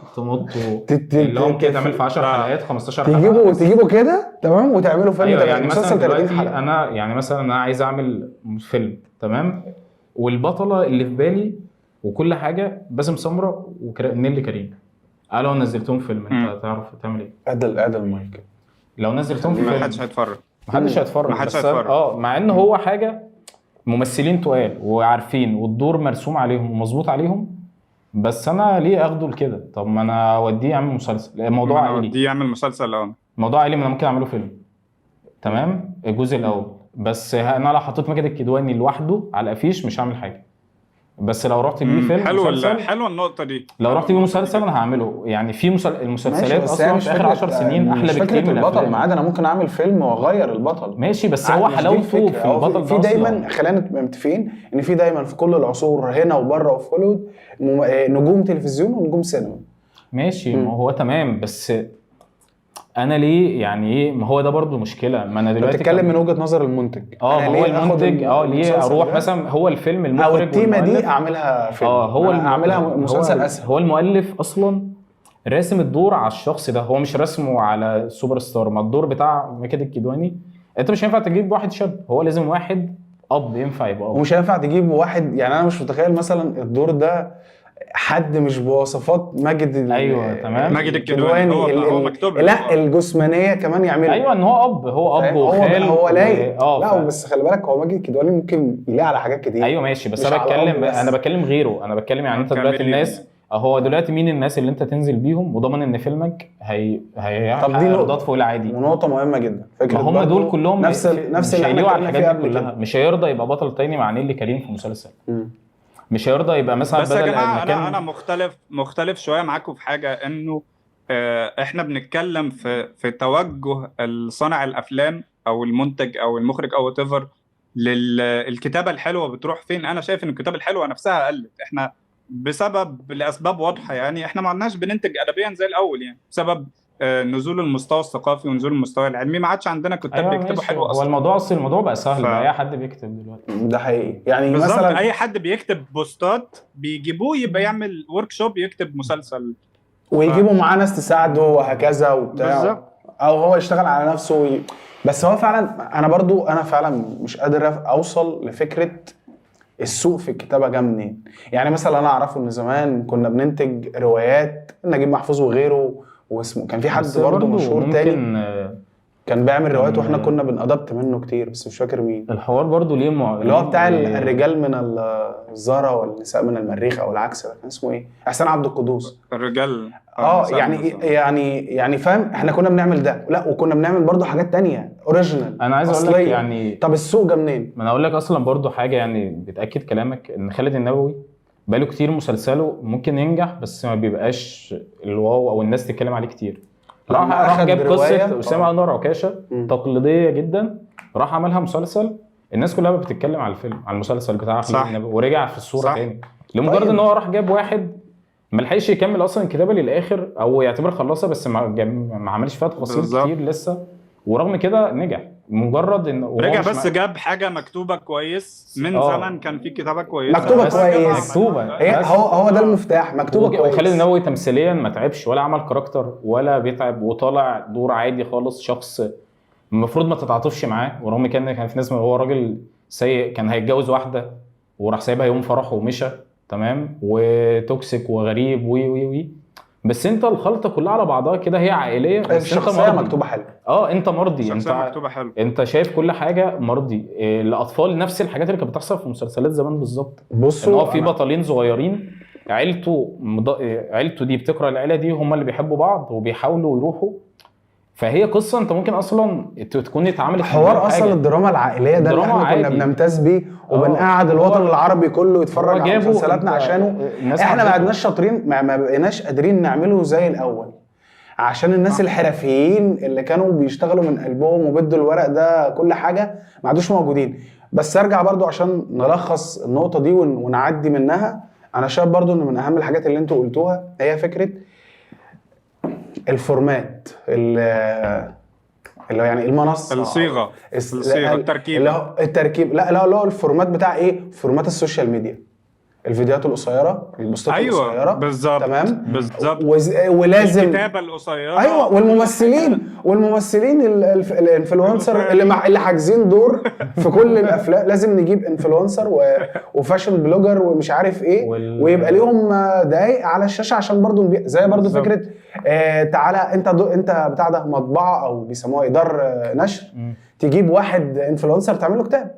اللي هو ممكن تعمل في 10 حلقات 15 حلقة، تجيبه كده تمام وتعمله فيلم. أيوة يعني مسلسل 30 حلقة. انا يعني مثلا انا عايز اعمل فيلم تمام، والبطله اللي في بالي وكل حاجة باسم سمرة ونيلي كريم، قالوا نزلتهم فيلم انت تعرف تعمل ايه؟ ادل مايك لو نزلتهم في فيلم محدش هيتفرج، محدش هيتفرج. مع ان هو حاجة ممثلين تقال وعارفين والدور مرسوم عليهم ومظبوط عليهم، بس انا ليه اخده لكده؟ طب ما انا اوديه يعمل مسلسل، الموضوع عائلي، اوديه يعمل مسلسل. موضوع عائلي، ما انا ممكن اعمله فيلم تمام الجزء الاول، بس انا لو حطيت ماجد الكدواني لوحده على الافيش مش هعمل حاجة. بس لو رحت بيه فيلم حلوة النقطة دي، لو رحت بيه مسلسل انا هعمله. يعني في المسلسلات اصلا في اخر 10 سنين احلى بكتير من البطل. ما عاد انا ممكن اعمل فيلم واغير البطل ماشي، بس هو حلاوته في البطل في دايما. خلينا نبقى متفقين ان في دايما في كل العصور هنا وبره وفي هوليوود نجوم تلفزيون ونجوم سينما. ماشي ما هو تمام، بس انا ليه يعني ايه؟ ما هو ده برضو مشكلة. ما انا دلوقتي بتتكلم من وجهه نظر المنتج. ما هو المنتج ليه اروح مثلا هو الفيلم المخرج او التيمه دي اعملها فيلم، هو اعملها مسلسل اسهل. هو المؤلف اصلا راسم الدور على الشخص ده، هو مش راسمه على سوبر ستار. ما الدور بتاع ماجد الكدواني انت مش هينفع تجيب واحد شاب، هو لازم واحد اب ينفع يبقى اب، ومش هينفع تجيب واحد. يعني انا مش متخيل مثلا الدور ده حد مش بوصفات ماجد. ايوه تمام، ماجد الكدواني هو مكتوب لا الجسمانية كمان يعملها. ايوه ان هو اب، هو اب وخال، هو لايق. لا بس خلي بالك هو ماجد الكدواني ممكن يلاقي على حاجات كتير. ايوه ماشي، بس انا بتكلم، انا بتكلم غيره. انا بتكلم يعني انت دلوقتي الناس، هو دلوقتي مين الناس اللي انت تنزل بيهم وضمن ان فيلمك هي طب دي ايرادات فوق العادي؟ ونقطة مهمة جدا فكرة هم دول كلهم نفس اللي احنا اتكلمنا فيه قبل كده. مش هيرضى يبقى بطل تاني مع نيلي كريم في مسلسل. مش هيرضى يبقى مثلا بس يا جماعة انا مختلف شوية معاكم في حاجة، انه احنا بنتكلم في توجه صانع الافلام او المنتج او المخرج او whatever للكتابة الحلوة بتروح فين. انا شايف ان الكتابة الحلوة نفسها قلت، احنا بسبب لاسباب واضحة، يعني احنا ما عدناش بننتج ادبيا زي الاول، يعني بسبب نزول المستوى الثقافي ونزول المستوى العلمي ما عادش عندنا كتاب. أيوة بيكتبوا حلو اصلا. هو الموضوع اصلا الموضوع بقى سهل، بقى اي حد بيكتب دلوقتي. ده حقيقي يعني مثلا اي حد بيكتب بوستات بيجيبوه يبقى يعمل workshop يكتب مسلسل ويجيبوا معاه ناس تساعده وهكذا وبتاع. بالظبط، او هو يشتغل على نفسه بس هو فعلا انا برضو انا فعلا مش قادر اوصل لفكرة السوق في الكتابة جه منين. يعني مثلا انا اعرفه ان زمان كنا بننتج روايات نجيب محفوظ وغيره، واسمه كان في حد برضه مشهور تاني كان بيعمل روايات واحنا كنا بن adapt منه كتير، بس مش فاكر مين. الحوار برضه ليه اللي هو بتاع الرجال من الزهرة والنساء من المريخ او العكس، ده كان اسمه ايه؟ احسان عبد القدوس. الرجال يعني يعني يعني فاهم، احنا كنا بنعمل ده، لا وكنا بنعمل برضه حاجات تانية original. انا عايز اقول لك يعني طب السوق جه منين؟ ما انا اقول لك اصلا برضه حاجة يعني بتاكد كلامك، ان خالد النبوي بقاله كتير مسلسله ممكن ينجح بس ما بيبقاش ال wow او الناس تتكلم عليه كتير. راح جاب قصة اسامة انور عكاشة تقليدية جدا، راح عملها مسلسل، الناس كلها بتتكلم على الفيلم، على المسلسل بتاع خالد النبوي، ورجع في الصورة تاني لمجرد ان هو راح جاب واحد ما لحقش يكمل اصلا الكتابة للاخر، او يعتبر خلصها بس ما عملش فيها تفاصيل كتير لسه، ورغم كده نجح. مجرد ان رجع بس جاب حاجة مكتوبة كويس من زمن كان في كتابه كويسة، مكتوبة كويس، مكتوبة هو ده المفتاح، مكتوبة كويس. وخالد النبوي تمثيليا ما تعبش ولا عمل character ولا بيتعب، وطالع دور عادي خالص، شخص المفروض ما تتعاطفش معاه، ورغم كان في ناس، هو راجل سيء، كان هيتجوز واحدة وراح سايبها يوم فرحه ومشى، تمام، و toxic وغريب وي وي وي، بس انت الخلطة كلها على بعضها كده هي عائلية، بس انت الشخصية مرضي. مكتوبة حلو. انت مرضي، شخصية انت مكتوبة حلو، انت شايف كل حاجة مرضي. الاطفال نفس الحاجات اللي كانت بتحصل في مسلسلات زمان بالظبط، بصوا ان هو في بطلين صغيرين عيلته عيلته دي بتكره العيلة دي، هم اللي بيحبوا بعض وبيحاولوا يروحوا. فهي قصة انت ممكن اصلا تكون اتعملت في حوار مليون اصلا حاجة. الدراما العائلية ده اللي الدراما احنا كنا عادي. بنمتاز بيه، وبنقعد الوطن العربي كله يتفرج هو على جابه مسلسلاتنا عشانه. الناس احنا ما حبته. عدناش شاطرين، ما بقيناش قادرين نعمله زي الاول، عشان الناس الحرفيين اللي كانوا بيشتغلوا من قلبهم وبيدوا الورق ده كل حاجة ما عادوش موجودين. بس ارجع برضو عشان نلخص النقطة دي ونعدي منها. انا شايف برضو ان من اهم الحاجات اللي انتوا قلتوها هي فكرة ال format، اللي هو يعني المنصة، الصيغة، الصيغة، التركيب، اللي هو التركيب. لا لا لا، ال format بتاع ايه؟ format ال social media، الفيديوهات القصيرة، البوستات ايوه القصيرة. بالظبط، تمام بالظبط، ولازم الكتابة القصيرة. ايوه، والممثلين ال influencer اللي حاجزين دور في كل الافلام، لازم نجيب influencer و fashion blogger ومش عارف ايه، ويبقى ليهم دقايق على الشاشة عشان برضو زي برضو بالظبط. فكرة تعالى انت انت بتاع ده مطبعة او بيسموها دار نشر، تجيب واحد influencer تعمل له كتاب.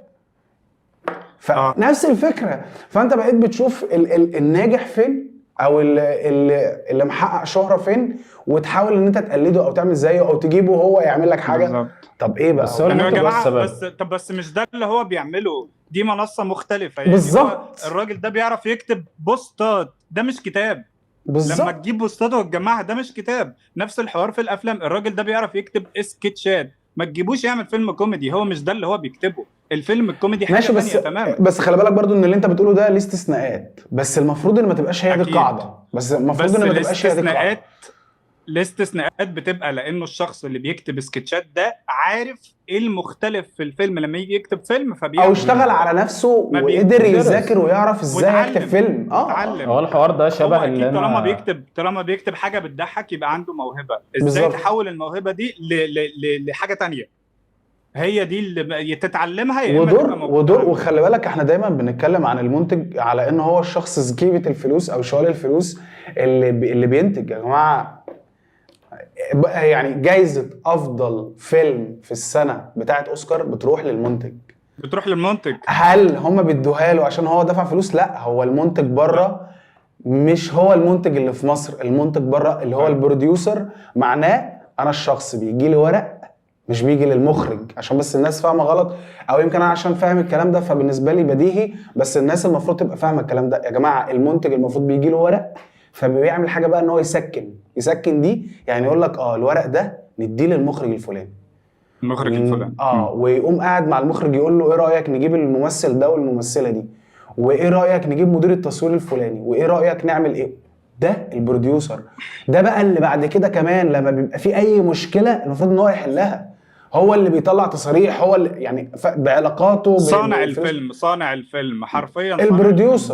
فنفس الفكرة. فانت بقيت بتشوف الناجح فين او اللي محقق شهره فين، وتحاول ان انت تقلده او تعمل زيه او تجيبه هو يعمل لك حاجة. بالظبط. طب ايه بقى؟ بس هو يعني يا المنتج جماعة، السبب. بس طب بس مش ده اللي هو بيعمله، دي منصة مختلفة يعني. بالظبط. الراجل ده بيعرف يكتب بوستات، ده مش كتاب. بالظبط. لما تجيب بوستات وتجمعها ده مش كتاب. نفس الحوار في الافلام، الراجل ده بيعرف يكتب سكتشات، ما تجيبوش يعمل فيلم كوميدي، هو مش ده اللي هو بيكتبه. الفيلم الكوميدي حاجة ماشي، بس تماما. بس خلي بالك برضو ان اللي انت بتقوله ده ليه استثناءات، بس المفروض ان ما تبقاش هي دي القاعدة. بس المفروض ان ما تبقاش هي دي القاعدة. الاستثناءات بتبقى لانه الشخص اللي بيكتب سكتشات ده عارف ايه المختلف في الفيلم لما يجي يكتب فيلم، فبيعمل او اشتغل على نفسه وقدر يذاكر ويعرف ازاي يكتب فيلم. هو الحوار ده شبه اللي طالما بيكتب حاجة بتضحك يبقى عنده موهبة. ازاي تحول الموهبة دي لحاجة تانية، هي دي اللي تتعلمها. يا ودور. وخلي بالك احنا دايما بنتكلم عن المنتج على ان هو الشخص زكيبه الفلوس او شوال الفلوس اللي بينتج. يا جماعة يعني جايزة افضل فيلم في السنة بتاعه اوسكار بتروح للمنتج. بتروح للمنتج. هل هم بيدوها له عشان هو دفع فلوس؟ لا، هو المنتج بره، مش هو المنتج اللي في مصر. المنتج بره اللي هو ال producer، معناه انا الشخص بيجي لي ورق مش بيجي للمخرج، عشان بس الناس فاهمه غلط، او يمكن انا عشان فاهم الكلام ده فبالنسبه لي بديهي، بس الناس المفروض تبقى فاهمه الكلام ده. يا جماعة المنتج المفروض بيجي له ورق، فبيعمل حاجة بقى ان هو يسكن دي، يعني يقول لك الورق ده نديه للمخرج الفلاني، المخرج الفلاني ويقوم قاعد مع المخرج يقول له ايه رايك نجيب الممثل ده والممثله دي، وايه رايك نجيب مدير التصوير الفلاني، وايه رايك نعمل ايه. ده ال producer ده بقى اللي بعد كده كمان لما بيبقى في اي مشكلة المفروض ان هو يحلها، هو اللي بيطلع تصاريح، هو اللي يعني بعلاقاته صانع الفيلم، صانع الفيلم حرفيا ال producer.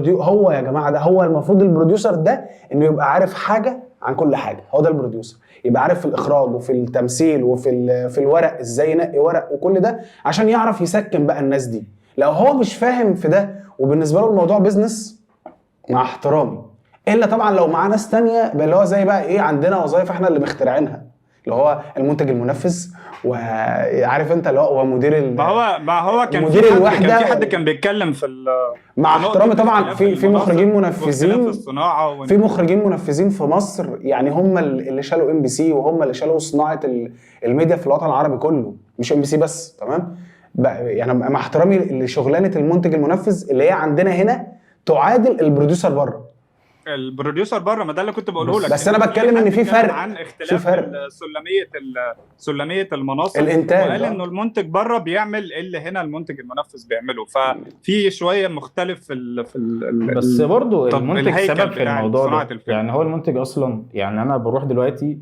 هو يا جماعة ده هو المفروض ال producer ده انه يبقى عارف حاجة عن كل حاجة. هو ده ال producer، يبقى عارف في الاخراج وفي التمثيل وفي في الورق، ازاي ينقي ورق وكل ده، عشان يعرف يسكن بقى الناس دي. لو هو مش فاهم في ده وبالنسبة له الموضوع business، مع احترامي، الا طبعا لو معاه ناس تانية اللي هو زي بقى ايه، عندنا وظايف احنا اللي مخترعينها، اللي هو المنتج المنفذ، وعارف انت اللي هو مدير ما هو كان مدير الوحدة. كان في حد كان بيتكلم في مع احترامي طبعا في مخرجين منفذين، في مخرجين منفذين في مصر، يعني هم اللي شالوا MBC، وهم اللي شالوا صناعة الميديا في الوطن العربي كله، مش MBC بس، تمام؟ يعني مع احترامي لشغلانه المنتج المنفذ اللي هي عندنا هنا تعادل ال producer بره. ال producer بره، ما ده اللي كنت بقوله لك. بس انا بتكلم ان في فرق، عن اختلاف سلمية المناصب الانتاج، وقال انه المنتج بره بيعمل اللي هنا المنتج المنفذ بيعمله، ففي شوية مختلف في بس برضه المنتج سبب في الموضوع ده. يعني هو المنتج اصلا، يعني انا بروح دلوقتي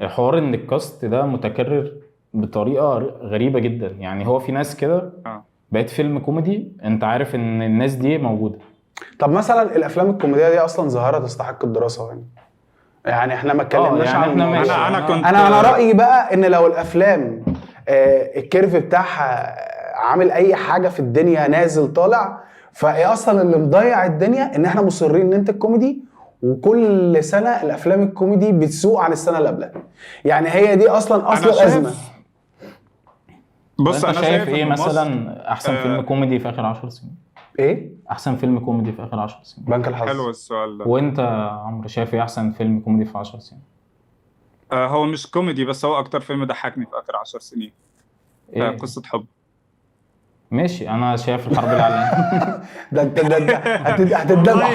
حوار ان ال cast ده متكرر بطريقة غريبة جدا. يعني هو في ناس كده بقت فيلم كوميدي انت عارف ان الناس دي موجودة. طب مثلا الافلام الكوميدية دي اصلا ظاهره تستحق الدراسة، يعني احنا ما اتكلمناش يعني عن انا كنت انا رايي بقى ان لو الافلام ال curve بتاعها عامل اي حاجة في الدنيا، نازل طالع. فايه اصلا اللي مضيع الدنيا؟ ان احنا مصرين ننتج كوميدي، وكل سنة الافلام الكوميدي بتسوق عن السنة اللي قبلها. يعني هي دي اصلا اصل أنا شايف- الازمة. بص انت انا شايف ايه إن مصر- مثلا احسن فيلم كوميدي في اخر 10 سنين؟ ايه؟ احسن فيلم كوميدي في اخر 10 سنين. بنك الحظ. حلو السؤال ده. وانت يا عمرو شايف ايه احسن فيلم كوميدي في 10 سنين؟ هو مش كوميدي، بس هو اكتر فيلم ضحكني في اخر 10 سنين. ايه؟ قصة حب. ماشي، انا شايف الحرب العالمية. ده انت ده انت هتتدبح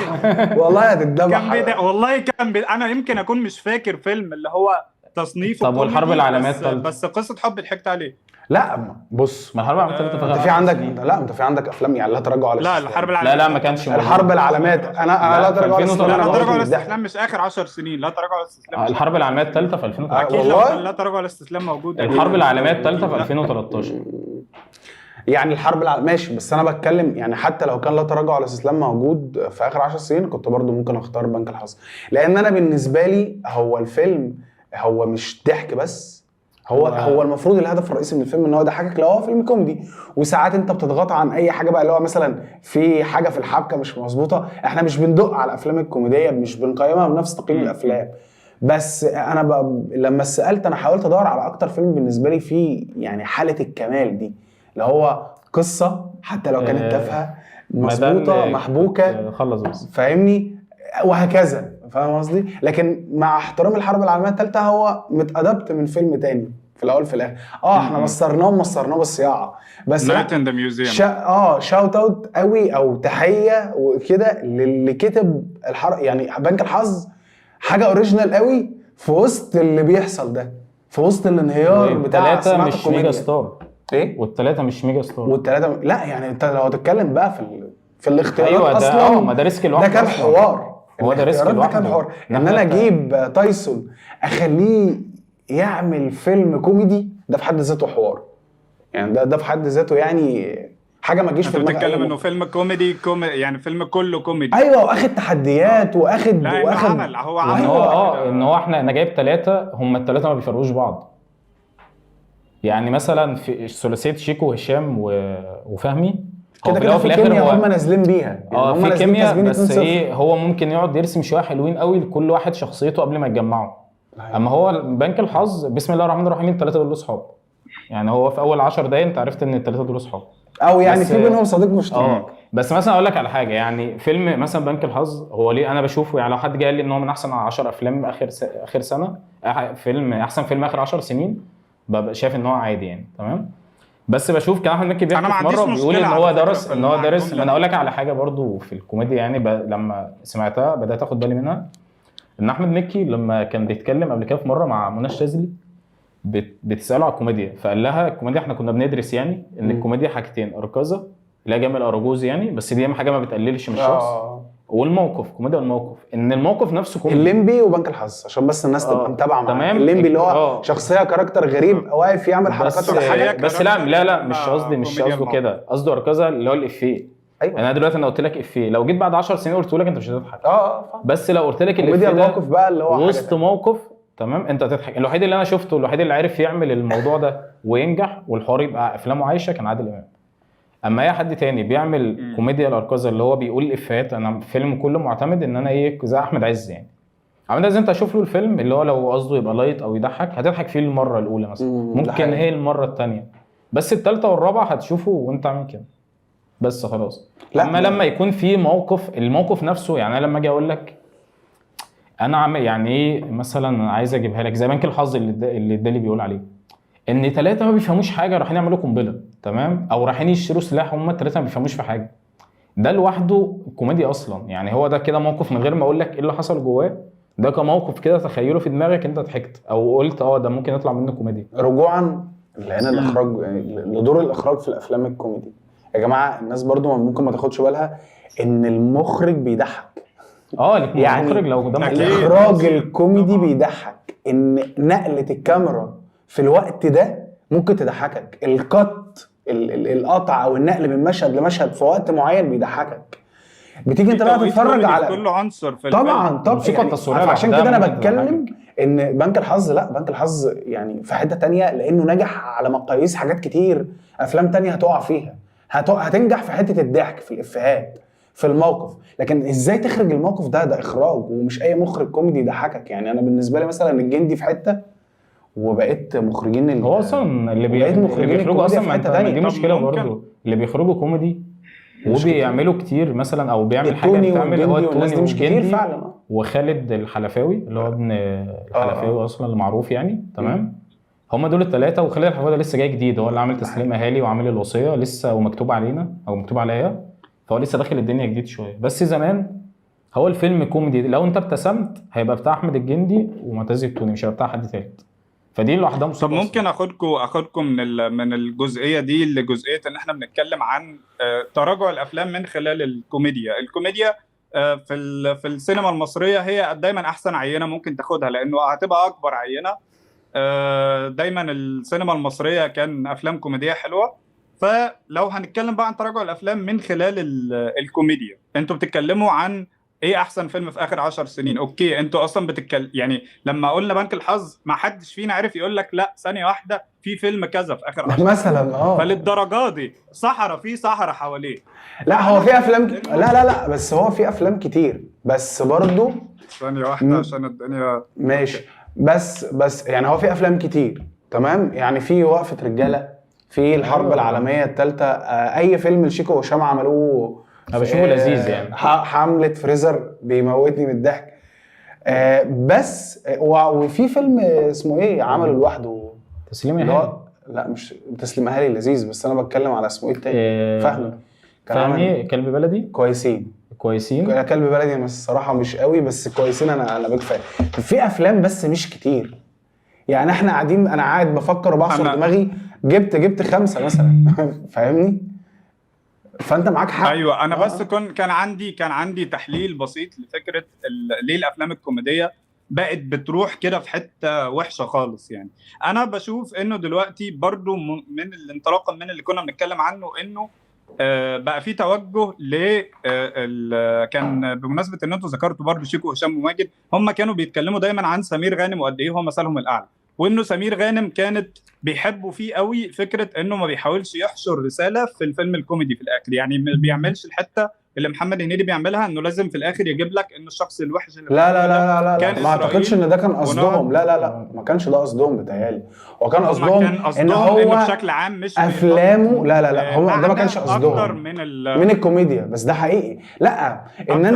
والله، كان هتتدبح. والله كان انا يمكن اكون مش فاكر فيلم اللي هو تصنيفه طب والحرب كوميدي، العالمية بس, التالتة؟ بس قصة حب ضحكت عليه. لا بص، ما الحرب العالمية الثالثة في انت اخر في 10 عندك، سنين. لا انت في عندك افلام يعني لا تراجع على لا الاستسلام. الحرب العالمية لا لا ما كانش موجود. الحرب العالمية، انا لا، لا تراجع على في الاستسلام، لا انا لا موت تراجع من على الضحك. الاستسلام مش اخر 10 سنين. لا تراجع على الاستسلام مش الحرب العالمية الثالثة في 2013. اكيد لو والله؟ كان لا تراجع على الاستسلام موجود الحرب العالمية الثالثة في لا. 2013. يعني الحرب العالمية ماشي، بس انا بتكلم يعني حتى لو كان لا تراجع على الاستسلام موجود في اخر 10 سنين كنت برضو ممكن اختار بنك الحظ، لان انا بالنسبة لي هو الفيلم هو مش ضحك بس، هو هو المفروض الهدف الرئيسي من الفيلم ان هو يضحكك لو هو فيلم كوميدي. وساعات انت بتضغط عن اي حاجة بقى، اللي هو مثلا في حاجة في الحبكة مش مظبوطة. احنا مش بندق على الافلام الكوميدية، مش بنقيمها بنفس تقييم الافلام، بس انا بقى لما سالت انا حاولت ادور على اكتر فيلم بالنسبة لي فيه يعني حاله الكمال دي، اللي هو قصة حتى لو كانت تافهة ما ده مظبوطة اللي محبوكه، كنت- خلص بس فاهمني، وهكذا، فاهم قصدي؟ لكن مع احترام الحرب العالمية الثالثة هو متادبت من فيلم تاني في الاول في الاخر. احنا مصرناه بالصياعه، بس لا، Night in the Museum. Shout out قوي او تحية وكده للي كتب الحرب، يعني بنك الحظ حاجة original قوي في وسط اللي بيحصل ده، في وسط الانهيار بتاع والتلاتة صناعة مش mega الكوميديا. star. ايه؟ والتلاتة مش mega star. والتلاته لا، يعني انت لو هتتكلم بقى في الاختيارات ايوه ده اصلا، ما ده risk لوحده ده كان أصلاً. حوار. هو ده risk الاختيارات ده لوحده. كان حوار ان إحنا انا اجيب تايسون اخليه يعمل فيلم كوميدي، ده في حد ذاته حوار. يعني ده في حد ذاته يعني حاجة ما تجيش انت في دماغ أي بتتكلم انه مخرج. فيلم كوميدي يعني فيلم كله كوميدي. ايوه، واخد تحديات واخد لا انه واخد عمل هو وان عمل هو كده. ان هو احنا انا جايب ثلاثة، هم الثلاثة ما بيفرقوش بعض. يعني مثلا في ثلاثية شيكو وهشام وفهمي، هو كده في كده الاول في وفي الاخر كيمياء هو هم نازلين بيها، يعني هم في نازلين كيمياء، كاسبين بس 2-0. ايه، هو ممكن يقعد يرسم شوية حلوين قوي لكل واحد شخصيته قبل ما يتجمعوا. اما هو بنك الحظ بسم الله الرحمن الرحيم الثلاثة دول اصحاب. يعني هو في اول 10 دقايق انت عرفت ان الثلاثة دول اصحاب، او يعني بس- في بينهم صديق مشترك. بس مثلا اقول لك على حاجة، يعني فيلم مثلا بنك الحظ هو ليه انا بشوفه، يعني لو حد جه قال لي ان هو من احسن 10 افلام اخر سنة، فيلم احسن فيلم اخر 10 سنين، ببقى شايف ان هو عادي يعني، تمام. بس بشوف كان احمد مكي أنا ما بيحكي في عنديش مرة بيقول مشكلة ان هو على فكرة درس في ان هو مع درس الجملة ما انا اقول لك على حاجة برضو في الكوميديا، يعني لما سمعتها بدات اخد بالي منها، ان احمد مكي لما كان بيتكلم قبل كده في مرة مع منى الشاذلي بتساله على الكوميديا، فقال لها الكوميديا احنا كنا بندرس يعني ان الكوميديا حاجتين، اركزه اللي هي جامل اراجوز يعني، بس دي حاجة ما بتقللش من الشخص، والموقف، كوميديا الموقف، ان الموقف نفسه كوميدي. الليمبي وبنك الحظ عشان بس الناس تبقى متابعه معاك. تمام. الليمبي اللي هو شخصية character غريب واقف يعمل حركات بس تضحكك. بس لا لا لا، مش قصدي، مش كوميديا قصده الموقف. كده، قصده اركزه اللي هو الافيه. ايوه. انا دلوقتي انا قلت لك افيه، لو جيت بعد 10 سنين قلت لك انت مش هتضحك. فاهم. بس لو قلت لك كوميديا الافيه ده الموقف بقى اللي هو حاجة وسط تانية. موقف، تمام، انت هتضحك. الوحيد اللي انا شفته، الوحيد اللي عرف يعمل الموضوع ده وينجح والحوار يبقى افلامه عايشه، كان عادل امام. اما اي حد تاني بيعمل كوميديا الاركازه اللي هو بيقول افيهات، انا فيلم كله معتمد ان انا ايه، زي احمد عز يعني. احمد عز انت هتشوف له الفيلم اللي هو لو قصده يبقى light او يضحك، هتضحك فيه المرة الاولى مثلا، ده ممكن حقيقي. ايه المرة الثانية، بس الثالثة والرابعة هتشوفه وانت عامل كده بس خلاص. لا، اما لما يكون في موقف، الموقف نفسه، يعني انا لما اجي اقول لك انا عامل يعني ايه مثلا، عايز اجيبها لك زي بنك الحظ اللي الدالي بيقول عليه، ان ثلاثة ما بيفهموش حاجة رايحين يعملوا قنبلة، تمام، او رايحين يشتروا سلاح، هم الثلاثة ما بيفهموش في حاجة، ده لوحده كوميديا اصلا. يعني هو ده كده موقف من غير ما اقول لك ايه اللي حصل جواه، ده كموقف كده تخيله في دماغك، انت ضحكت او قلت ده ممكن يطلع منه كوميديا. رجوعا لان الاخراج، لدور الاخراج في الافلام الكوميدي يا جماعة، الناس برضو ممكن ما تاخدش بالها ان المخرج بيضحك. يعني المخرج لو قدام الاخراج الكوميدي بيضحك، ان نقله الكاميرا في الوقت ده ممكن تضحكك، ال cut القطع او النقل من مشهد لمشهد في وقت معين بيضحكك. بتيجي انت بقى تتفرج على كل عنصر في طبعا طبعا الموسيقى يعني التصويرية عشان كده انا لوحدها ممكن بتكلم تضحكك. ان بنك الحظ، لا بنك الحظ يعني في حتة تانية، لانه نجح على مقاييس حاجات كتير افلام تانية هتقع فيها، هتنجح في حتة الضحك، في الافيهات، في الموقف، لكن ازاي تخرج الموقف ده، ده اخراج، ومش اي مخرج كوميدي يضحكك. يعني انا بالنسبة لي مثلا الجندي في حتة، وبقيت مخرجين هو اصلا اللي وبقيت اللي مخرجين بيخرجوا الكوميديا اصلا في ما حتة انت ما تانية. دي طب مشكلة ممكن- برضه، اللي بيخرجوا كوميدي مش وبيعملوا كتير مثلا، او بيعمل حاجة التوني بتعمل هو والجندي والناس التوني دي مش كتير والجندي فعلا. وخالد الحلفاوي اللي هو ابن الحلفاوي اصلا المعروف يعني، تمام. هما دول الثلاثة، وخالد الحلفاوي ده لسه جاي جديد، هو اللي عامل تسليم اهالي وعامل الوصية لسه، ومكتوب علينا او مكتوب عليا، فهو لسه داخل الدنيا جديد شوية. بس زمان هو الفيلم كوميدي لو انت ابتسمت هيبقى بتاع احمد الجندي ومعتز التوني، مش هيبقى بتاع حد تالت، فدي لوحدها مصيبة طب ممكن اخدكم من الجزئية دي لجزئيه ان احنا بنتكلم عن تراجع الافلام من خلال الكوميديا. الكوميديا في السينما المصرية هي دايما احسن عينه ممكن تاخدها، لانه هتبقى اكبر عينه. دايما السينما المصرية كان افلام كوميدية حلوة، فلو هنتكلم بقى عن تراجع الافلام من خلال الكوميديا، انتوا بتتكلموا عن ايه احسن فيلم في اخر 10 سنين؟ okay، انتوا اصلا بتتكلم يعني لما قلنا بنك الحظ ما حدش فينا عرف يقول لك لا ثانية واحدة في فيلم كذا في اخر 10 مثلا. فللدرجه دي صحراء، في صحراء حواليه. لا هو في افلام لا لا لا، بس هو في افلام كتير، بس برضو ثانية واحدة عشان الدنيا ماشي. بس يعني هو في افلام كتير، تمام. يعني في وقفه رجاله، في الحرب العالمية الثالثة، اي فيلم لشيكو وهشام عملوه انا بشوفه لذيذ يعني. حملة فريزر بيموتني من الضحك. بس وفي فيلم اسمه ايه عمله لوحده، تسليم اللي اهالي. هو لا مش تسليم اهالي لذيذ، بس انا بتكلم على اسمه ايه التاني، فهمي. كان فهمي كلب بلدي، كويسين كويسين. كلب بلدي بس الصراحة مش قوي، بس كويسين. انا big fan. في افلام بس مش كتير يعني. احنا قاعدين، انا قاعد بفكر وبعصر دماغي، جبت 5 مثلا فاهمني؟ فانت معاك حق. ايوه انا بس كان عندي تحليل بسيط لفكرة ليه الافلام الكوميدية بقت بتروح كده في حتة وحشة خالص. يعني انا بشوف انه دلوقتي برضو من الانطلاقة من اللي كنا بنتكلم عنه، انه بقى في توجه ل كان بمناسبة ان انتوا ذكرتوا برضو شيكو وهشام وماجد، هم كانوا بيتكلموا دايما عن سمير غانم وقد ايه هو مثلهم الاعلى، وانه سمير غانم كانت بيحبوا فيه قوي فكرة انه ما بيحاولش يحشر رسالة في الفيلم الكوميدي في الاخر. يعني ما بيعملش الحتة اللي محمد هنيدي بيعملها، انه لازم في الاخر يجيب لك انه الشخص الوحش اللي لا لا لا لا لا، ما اعتقدش ان ده كان قصدهم. لا لا لا، ما كانش ده قصدهم، بيتهيألي هو كان قصدهم ان هو بشكل عام مش افلامه. لا لا لا، هم ده ما كانش قصدهم اكتر من الكوميديا، بس ده حقيقي. لا، ان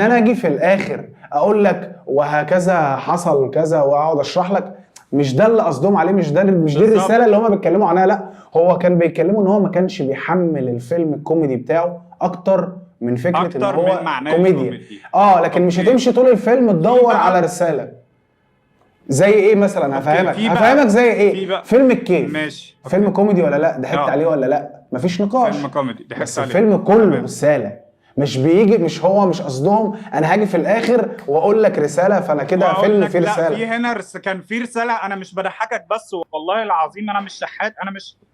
انا اجي في الاخر اقول لك وهكذا حصل كذا واقعد اشرح لك، مش ده اللي قصدهم عليه، مش دي الرسالة اللي هم بيتكلموا عنها. لا، هو كان بيتكلموا ان هو ما كانش بيحمل الفيلم الكوميدي بتاعه اكتر من فكرة أكتر ان هو من كوميديا. لكن مش هتمشي طول الفيلم تدور على رسالة. زي ايه مثلا؟ هفهمك زي ايه. فيلم الكيف، ماشي، فيلم كوميدي ولا لا؟ ضحكت عليه ولا لا؟ مفيش نقاش، فيلم كوميدي ضحكت بس عليه، الفيلم كله رسالة. مش بيجي، مش هو مش قصدهم انا هاجي في الاخر واقول لك رسالة، فانا كده فيلم فيه رسالة. في هنا كان في رسالة، انا مش بضحكك بس والله العظيم انا مش شحات،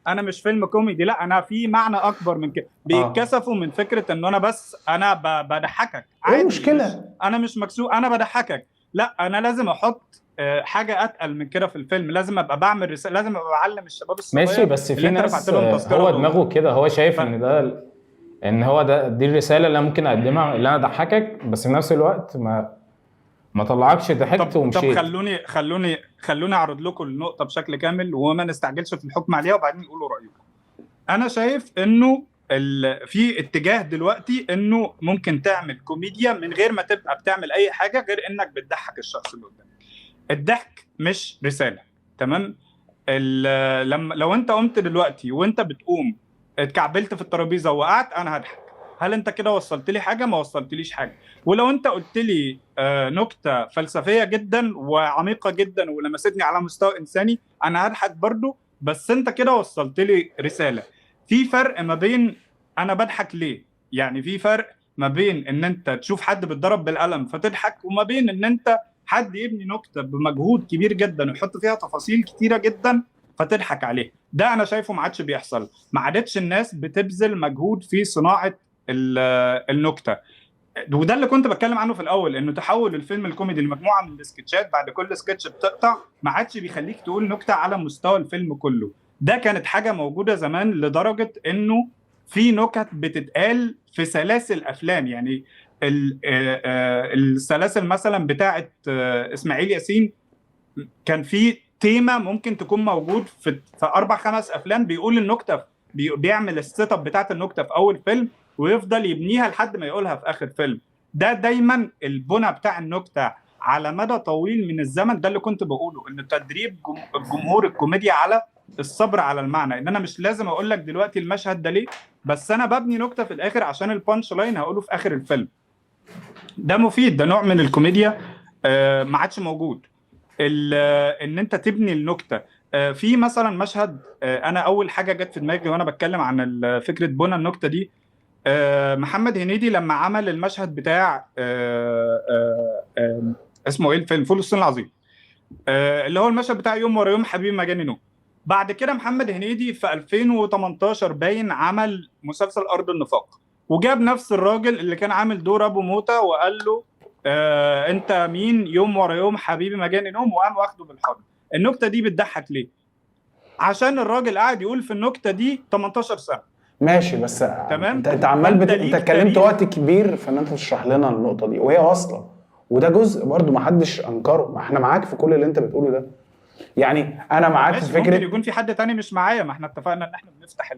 انا مش فيلم كوميدي، لا انا في معنى اكبر من كده. بيتكسفوا من فكرة ان انا بس انا بضحكك. ايه المشكلة؟ انا مش مكسوف، انا بضحكك. لا، انا لازم احط حاجة اتقل من كده في الفيلم، لازم ابقى بعمل رسالة، لازم ابقى بعلم الشباب الصغير. ماشي، بس في ناس هو دماغه كده، هو شايف ان ده، ان هو ده، دي الرسالة اللي انا ممكن اقدمها، اللي انا اضحكك بس في نفس الوقت ما طلعكش ضحكت ومشيت. طب خلوني اعرض لكم النقطة بشكل كامل وما نستعجلش في الحكم عليها، وبعدين نقولوا رايكم. انا شايف انه في اتجاه دلوقتي انه ممكن تعمل كوميديا من غير ما تبقى بتعمل اي حاجة غير انك بتضحك الشخص اللي قدامك. الضحك مش رسالة، تمام؟ لما لو انت قمت دلوقتي وانت بتقوم اتكعبلت في الترابيزة ووقعت، انا هضحك. هل انت كده وصلت لي حاجة؟ ما وصلتليش حاجة. ولو انت قلت لي نكتة فلسفية جدا وعميقه جدا ولمستني على مستوى انساني، انا هضحك برضو، بس انت كده وصلت لي رسالة. في فرق ما بين انا بضحك ليه، يعني في فرق ما بين ان انت تشوف حد بيتضرب بالقلم فتضحك، وما بين ان انت حد يبني نكتة بمجهود كبير جدا ويحط فيها تفاصيل كتيرة جدا فتضحك عليه. ده انا شايفه ما عادش بيحصل، ما عادتش الناس بتبذل مجهود في صناعة النكتة. وده اللي كنت بتكلم عنه في الاول، انه تحول الفيلم الكوميدي لمجموعة من السكتشات، بعد كل سكتش بتقطع ما عادش بيخليك تقول نكتة على مستوى الفيلم كله. ده كانت حاجة موجودة زمان لدرجة انه في نكت بتتقال في سلاسل افلام، يعني السلاسل مثلا بتاعه اسماعيل ياسين كان في تيمة ممكن تكون موجود في 4-5 افلام، بيقول النكتة، بيعمل ال setup بتاعه النكتة في اول فيلم ويفضل يبنيها لحد ما يقولها في اخر فيلم. ده دايما البنى بتاع النكتة على مدى طويل من الزمن. ده اللي كنت بقوله، ان تدريب الجمهور الكوميديا على الصبر على المعنى، ان انا مش لازم اقول لك دلوقتي المشهد ده ليه، بس انا ببني نكتة في الاخر عشان ال punch line هقوله في اخر الفيلم. ده مفيد، ده نوع من الكوميديا ما عادش موجود، ان انت تبني النكتة. في مثلا مشهد، انا اول حاجة جت في دماغي وانا بتكلم عن فكرة بنى النكتة دي، محمد هنيدي لما عمل المشهد بتاع اسمه ايه الفيلم، فول الصين العظيم، اللي هو المشهد بتاع يوم ورا يوم حبيبي ما جاني نوم. بعد كده محمد هنيدي في 2018 باين عمل مسلسل أرض النفاق، وجاب نفس الراجل اللي كان عامل دور أبو موتة وقال له أنت مين، يوم ورا يوم حبيبي ما جاني نوم، وقام واخده بالحضن. النكتة دي بتضحك ليه؟ عشان الراجل قاعد يقول في النكتة دي 18 سنة. ماشي، بس تمام؟ انت عمال انت اتكلمت وقت كبير في ان انت تشرح لنا النقطة دي وهي واصلة، وده جزء برضو ما حدش انكره، ما احنا معاك في كل اللي انت بتقوله ده. يعني انا معاك في فكرة، ممكن يكون في حد تاني مش معايا، ما احنا اتفقنا ان احنا بنفتح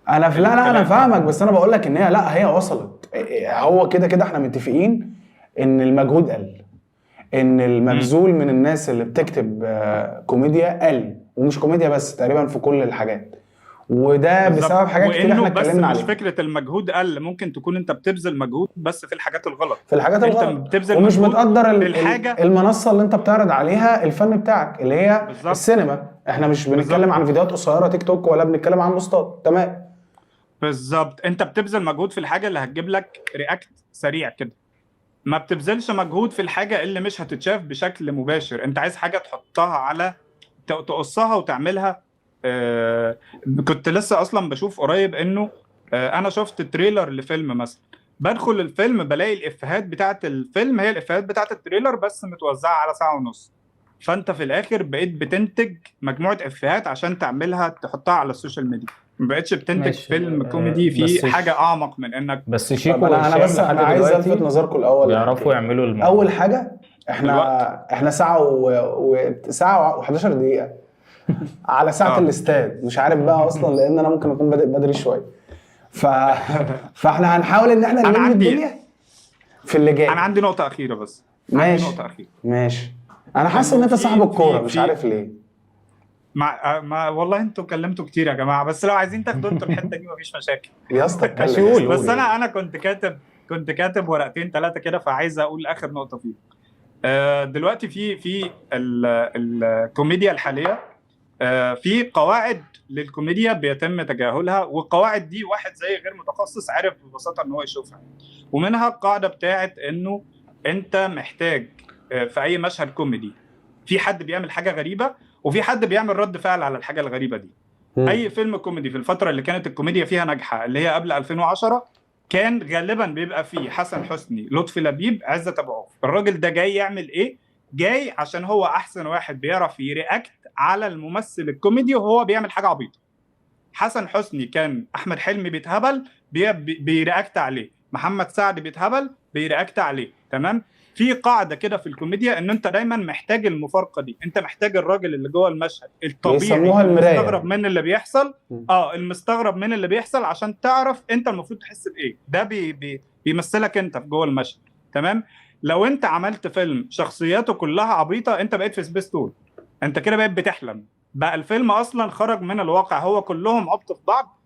انا في لا انا فاهمك، بس انا بقول لك ان هي لا هي وصلت. هو كده كده احنا متفقين ان المجهود قل، ان المبذول من الناس اللي بتكتب كوميديا قل، ومش كوميديا بس، تقريبا في كل الحاجات، وده بسبب حاجات كتير احنا اتكلمنا عليها. مش فكرة المجهود قل، ممكن تكون انت بتبذل مجهود بس في الحاجات الغلط، في الحاجات الغلط، بتبذل ومش متقدر الحاجة، المنصة اللي انت بتعرض عليها الفن بتاعك اللي هي بالزبط. السينما. احنا مش بنتكلم عن فيديوهات قصيرة تيك توك، ولا بنتكلم عن بوستات. تمام، بالظبط. انت بتبذل مجهود في الحاجة اللي هتجيب لك react سريع كده، ما بتبذلش مجهود في الحاجة اللي مش هتتشاف بشكل مباشر. انت عايز حاجة تحطها على تقصها وتعملها. كنت لسه اصلا بشوف قريب انه انا شفت trailer لفيلم مثلا، بدخل الفيلم بلاقي الافيهات بتاعه الفيلم هي الافيهات بتاعه ال trailer بس متوزعة على 1.5 ساعة. فانت في الاخر بقيت بتنتج مجموعة افيهات عشان تعملها تحطها على ال social media، ما بقتش بتنتج فيلم كوميدي فيه حاجة اعمق من انك بس شيكو. انا بس انا عايز الفت نظركم الاول، بيعرفوا يعملوا الموضوع. اول حاجة احنا ساعة و11 دقيقة على ساعة الاستاد، مش عارف بقى اصلا لان انا ممكن اكون بادئ بدري شوية. فاحنا هنحاول ان احنا نلم الدنيا في اللي جاي. انا عندي نقطة اخيرة بس. ماشي، نقطة اخيرة. ماشي، انا حاسس ان انت صاحب الكورة، مش عارف ليه. ما والله انتوا كلمتوا كتير يا جماعة، بس لو عايزين تاخدوا انتوا الحتة دي مفيش مشاكل يا اسطى. اتكلم. بس انا كنت كاتب ورقتين 3 كده، فعايز اقول اخر نقطة فيه. دلوقتي في الكوميديا الحالية في قواعد للكوميديا بيتم تجاهلها، والقواعد دي واحد زي غير متخصص عارف ببساطة ان هو يشوفها. ومنها القاعدة بتاعت انه انت محتاج في اي مشهد كوميدي في حد بيعمل حاجة غريبة وفي حد بيعمل رد فعل على الحاجة الغريبة دي. اي فيلم كوميدي في الفترة اللي كانت الكوميديا فيها ناجحة اللي هي قبل 2010 كان غالبا بيبقى فيه حسن حسني، لطفي لبيب، عزت ابو عوف. الراجل ده جاي يعمل ايه؟ جاي عشان هو احسن واحد بيعرف ي react على الممثل الكوميدي وهو بيعمل حاجة عبيطه. حسن حسني كان احمد حلمي بيتهبل بي react عليه، محمد سعد بيتهبل بي react عليه. تمام؟ في قاعدة كده في الكوميديا ان انت دايما محتاج المفارقة دي، انت محتاج الراجل اللي جوه المشهد الطبيعي المستغرب من اللي بيحصل، المستغرب من اللي بيحصل عشان تعرف انت المفروض تحس بايه. ده بي بيمثلك انت في جوه المشهد. تمام؟ لو انت عملت فيلم شخصياته كلها عبيطه انت بقيت في سبيس تون، انت كده بقيت بتحلم بقى، الفيلم اصلا خرج من الواقع، هو كلهم عبط في بعض،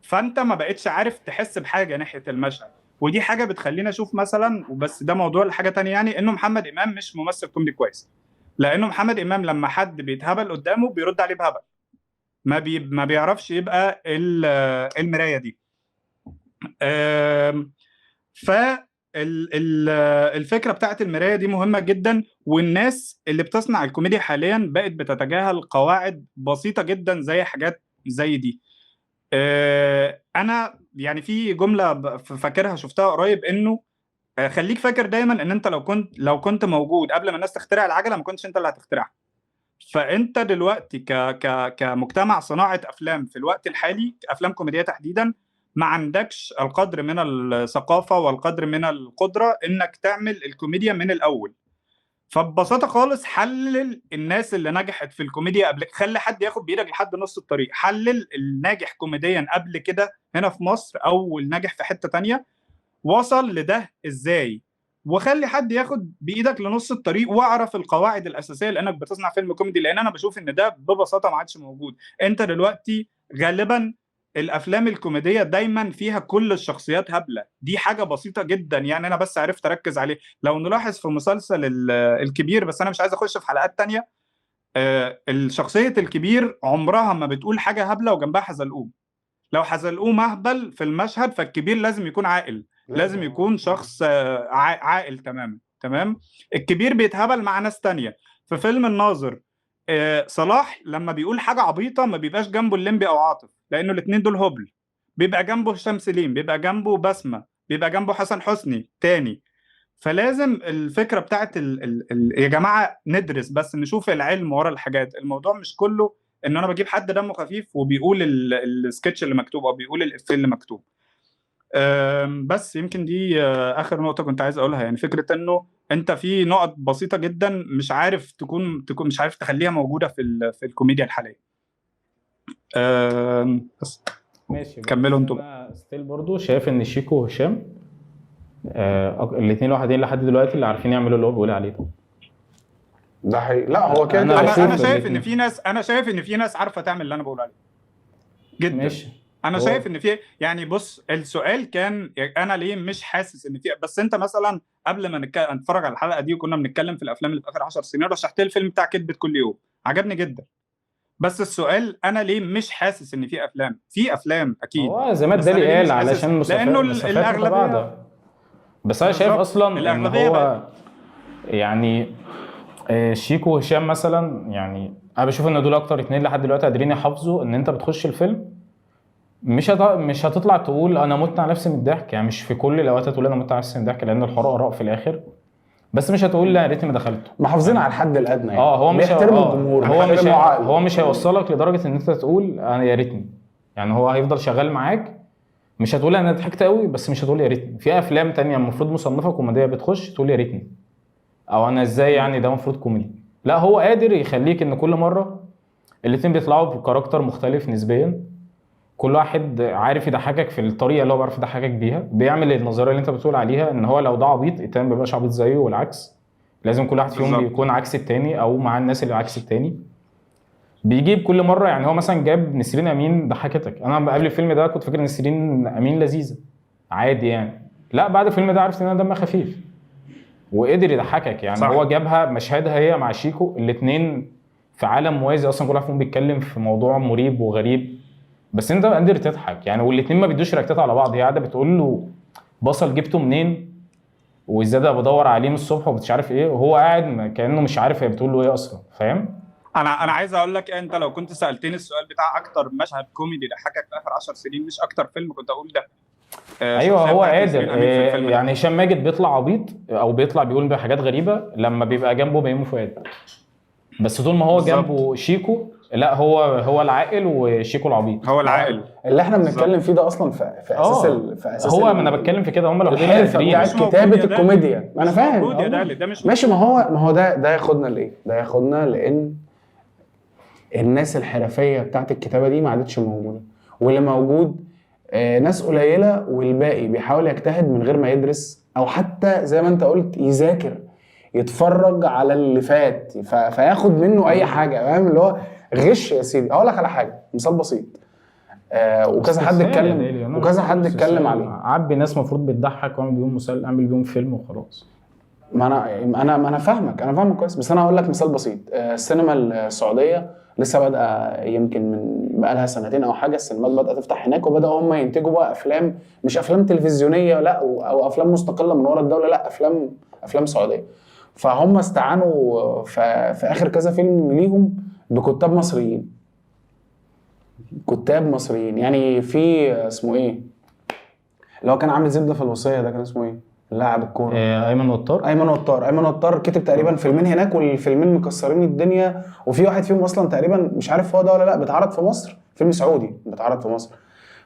فانت ما بقتش عارف تحس بحاجة ناحية المشهد. ودي حاجة بتخلينا اشوف مثلا، وبس ده موضوع لحاجة تانية، يعني انه محمد امام مش ممثل كوميدي كويس، لانه محمد امام لما حد بيتهبل قدامه بيرد عليه بهبل، ما بيعرفش يبقى المراية دي. ف الفكرة بتاعت المراية دي مهمة جدا، والناس اللي بتصنع الكوميديا حاليا بقت بتتجاهل قواعد بسيطة جدا زي حاجات زي دي. انا يعني في جملة فاكرها شفتها قريب، انه خليك فاكر دايما ان انت لو كنت موجود قبل ما الناس تخترع العجلة ما كنتش انت اللي هتخترعها. فانت دلوقتي ك ك كمجتمع صناعة افلام في الوقت الحالي، افلام كوميدية تحديدا، ما عندكش القدر من الثقافة والقدر من القدرة انك تعمل الكوميديا من الاول. فببساطه خالص حلل الناس اللي نجحت في الكوميديا قبل، خلي حد ياخد بايدك لحد نص الطريق. حلل الناجح كوميديا قبل كده هنا في مصر او الناجح في حتة تانية وصل لده ازاي، وخلي حد ياخد بايدك لنص الطريق، واعرف القواعد الاساسية لانك بتصنع فيلم كوميدي. لان انا بشوف ان ده ببساطة ما عادش موجود. انت دلوقتي غالبا الافلام الكوميدية دايما فيها كل الشخصيات هبلة، دي حاجة بسيطة جدا يعني، انا بس عرفت اركز عليه. لو نلاحظ في مسلسل الكبير، بس انا مش عايز اخش في حلقات تانية، الشخصية الكبير عمرها ما بتقول حاجة هبلة وجنبها حزلقوم. لو حزلقوم اهبل في المشهد فالكبير لازم يكون عاقل، لازم يكون شخص عاقل تماما. تمام، الكبير بيتهبل مع ناس تانية. في فيلم الناظر صلاح لما بيقول حاجة عبيطه ما بيبقاش جنبه الليمبي او عاطف، لانه الاثنين دول هبل. بيبقى جنبه هشام سليم، بيبقى جنبه بسمه، بيبقى جنبه حسن حسني تاني. فلازم الفكرة بتاعت يا جماعة ندرس بس، نشوف العلم ورا الحاجات. الموضوع مش كله ان انا بجيب حد دمه خفيف وبيقول السكتش اللي مكتوب او بيقول الافيه اللي مكتوب. بس يمكن دي اخر نقطة كنت عايز اقولها، يعني فكرة انه انت في نقط بسيطة جدا مش عارف تكون مش عارف تخليها موجودة في الكوميديا الحالية. بس ماشي، كملوا انتوا. انا still برضو شايف ان شيكو وهشام الاثنين الوحيدين لحد دلوقتي اللي عارفين يعملوا اللي هو بيقول عليه ده. ده حقيقي. لا هو كده انا شايف ان في ناس، انا شايف ان في ناس عارفه تعمل اللي انا بقول عليه جدا. ماشي. انا شايف ان في، يعني بص، السؤال كان انا ليه مش حاسس ان في، بس انت مثلا قبل ما نتفرج على الحلقة دي وكنا بنتكلم في الافلام اللي في اخر 10 سنين، رشحت لي الفيلم بتاع كذبة كل يوم، عجبني جدا. بس السؤال انا ليه مش حاسس ان في افلام؟ في افلام اكيد، هو زي ما الدالي قال علشان لانه الاغلبية. بس انا شايف اصلا ان هو يعني شيكو وهشام مثلا، يعني انا بشوف ان دول اكتر اتنين لحد دلوقتي قادرين يحافظوا ان انت بتخش الفيلم مش هتطلع تقول انا مت على نفسي من الضحك، يعني مش في كل الاوقات هتقول انا مت على نفسي من الضحك لان الحوار اراء في الاخر، بس مش هتقول لا يا ريتني ما دخلته. محافظين على الحد الادنى يعني. هو مش بيحترموا الجمهور، هو مش هيوصلك لدرجة ان انت تقول انا يا ريتني، يعني هو هيفضل شغال معاك، مش هتقول انا ضحكت قوي، بس مش هتقول يا ريتني. في افلام تانية المفروض مصنفه كوميدية بتخش تقول يا ريتني، او انا ازاي يعني ده المفروض كوميدي. لا، هو قادر يخليك ان كل مرة الاتنين بيطلعوا ب character مختلف نسبيا، كل واحد عارف يضحكك في الطريقة اللي هو بيعرف يضحكك بيها، بيعمل النظرية اللي انت بتقول عليها ان هو لو ده عبيط التاني ما بيبقاش عبيط زيه، والعكس، لازم كل واحد فيهم بيكون عكس التاني او مع الناس اللي عكس التاني. بيجيب كل مرة، يعني هو مثلا جاب نسرين امين ضحكتك. انا قبل الفيلم ده كنت فاكر نسرين امين لذيذة عادي يعني، لا بعد الفيلم ده عرفت ان انا دمها خفيف وقدر يضحكك يعني. صح. هو جابها مشهدها هي مع شيكو، الاثنين في عالم موازي اصلا، كل واحد فيهم بيتكلم في موضوع مريب وغريب، بس انت قادر تضحك يعني. والاثنين ما بيدوش react ات على بعض، هي قاعدة بتقول له بصل جبته منين وازاي ده بدور عليه من الصبح ومش عارف ايه، وهو قاعد كانه مش عارف هي بتقول له ايه اصلا، فاهم؟ انا عايز اقول لك، انت لو كنت سالتني السؤال بتاع اكتر مشهد كوميدي ضحكك في اخر 10 سنين مش اكتر فيلم، كنت اقول ده. ايوه هو قادر يعني. هشام ماجد بيطلع عبيط او بيطلع بيقول بحاجات غريبة لما بيبقى جنبه بيومي فؤاد، بس طول ما هو جنبه شيكو لا، هو العاقل وشيكو العبيط. هو العاقل اللي احنا بنتكلم فيه ده اصلا في اساس في اساس هو ما انا بتكلم في كده، هم لو الحرفة بتاعت كتابه الكوميديا. ما انا فاهم ده مش ماشي. ما هو ده ياخدنا لايه؟ ده ياخدنا لان الناس الحرفية بتاعت الكتابة دي ما عادتش موجودة، واللي موجود ناس قليله، والباقي بيحاول يجتهد من غير ما يدرس او حتى زي ما انت قلت يذاكر، يتفرج على اللي فات فياخد منه اي حاجة، فاهم؟ اللي هو غش يا سيدي. اقول لك على حاجة، مثال بسيط، وكذا حد اتكلم وكذا حد اتكلم عليه. عبي ناس المفروض بتضحك واعمل بيهم مسلسل، اعمل بيهم فيلم وخلاص. ما انا فاهمك، انا فاهمك كويس، بس انا هقول لك مثال بسيط. السينما السعودية لسه بادئه، يمكن من بقى لها سنتين او حاجة، السينمات بدات تفتح هناك، وبداوا هم ينتجوا بقى افلام، مش افلام تلفزيونية لا، او افلام مستقلة من ورا الدولة لا، افلام سعودية. فهم استعانوا في اخر كذا فيلم ليهم بكتاب مصريين، كتاب مصريين. يعني في اسمه ايه اللي هو كان عامل زبدة في الوصية ده، كان اسمه ايه؟ لاعب الكورة ايمن وتار. ايمن وتار. ايمن وتار كتب تقريبا فيلمين هناك، والفيلمين مكسرين الدنيا، وفي واحد فيهم اصلا تقريبا مش عارف هو ده ولا لا بيتعرض في مصر، فيلم سعودي بيتعرض في مصر.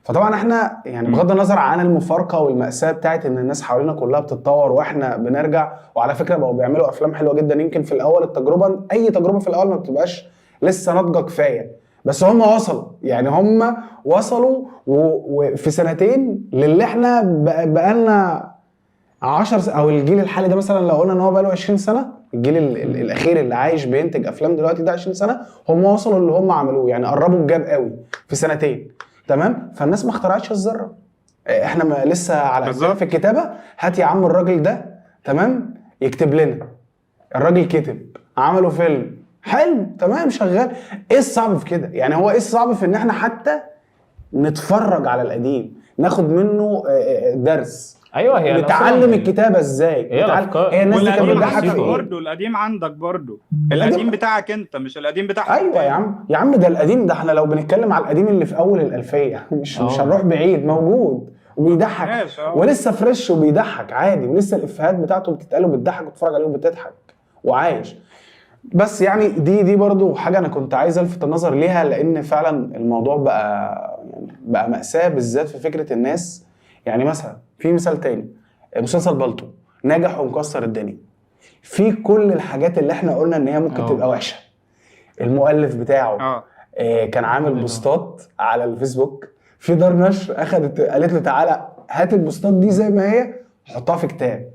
فطبعا احنا يعني بغض النظر عن المفارقة والمأساة بتاعت ان الناس حوالينا كلها بتتطور واحنا بنرجع، وعلى فكرة بقوا بيعملوا افلام حلوة جدا. يمكن في الاول التجربة، اي تجربه في الاول ما بتبقاش لسه ناضجة كفاية، بس هم وصلوا، يعني هم وصلوا وفي سنتين للي احنا بقالنا 10 او الجيل الحالي ده مثلا لو قلنا ان هو بقاله 20 سنة، الجيل الاخير اللي عايش بينتج افلام دلوقتي ده 20 سنة، هم وصلوا اللي هم عملوه، يعني قربوا ال gap قوي في سنتين. تمام؟ فالناس ما اخترعتش الذرة، احنا ما لسه على بالظبط. في الكتابة. هات يا عم الراجل ده، تمام، يكتب لنا. الراجل كتب، عملوا فيلم حلو، تمام، شغال. ايه الصعب في كده؟ يعني هو ايه الصعب في ان احنا حتى نتفرج على القديم، ناخد منه درس، ايوه هي نتعلم الكتابة ازاي، هي الأفكار. هي الناس دي كانت والقديم بتضحك عندك في ايه؟ برضه، القديم عندك برضه، القديم بتاعك انت مش القديم بتاع حد ايوه يا تاني. عم، يا عم ده القديم ده احنا لو بنتكلم على القديم اللي في اول الالفية مش هنروح بعيد، موجود وبيضحك ماشي، ولسه fresh وبيضحك عادي، ولسه الافيهات بتاعته بتتقال وبتضحك وتتفرج عليه وبتضحك وعايش. بس يعني دي برضو حاجة انا كنت عايز الفت النظر ليها، لان فعلا الموضوع بقى يعني بقى مأساة، بالذات في فكرة الناس. يعني مثلا في مثال تاني، مسلسل بالطو نجح ومكسر الدنيا في كل الحاجات اللي احنا قلنا ان هي ممكن تبقى وحشة. المؤلف بتاعه كان عامل بوستات على الفيسبوك، في دار نشر اخدت قالت له تعالى هات البوستات دي زي ما هي حطها في كتاب.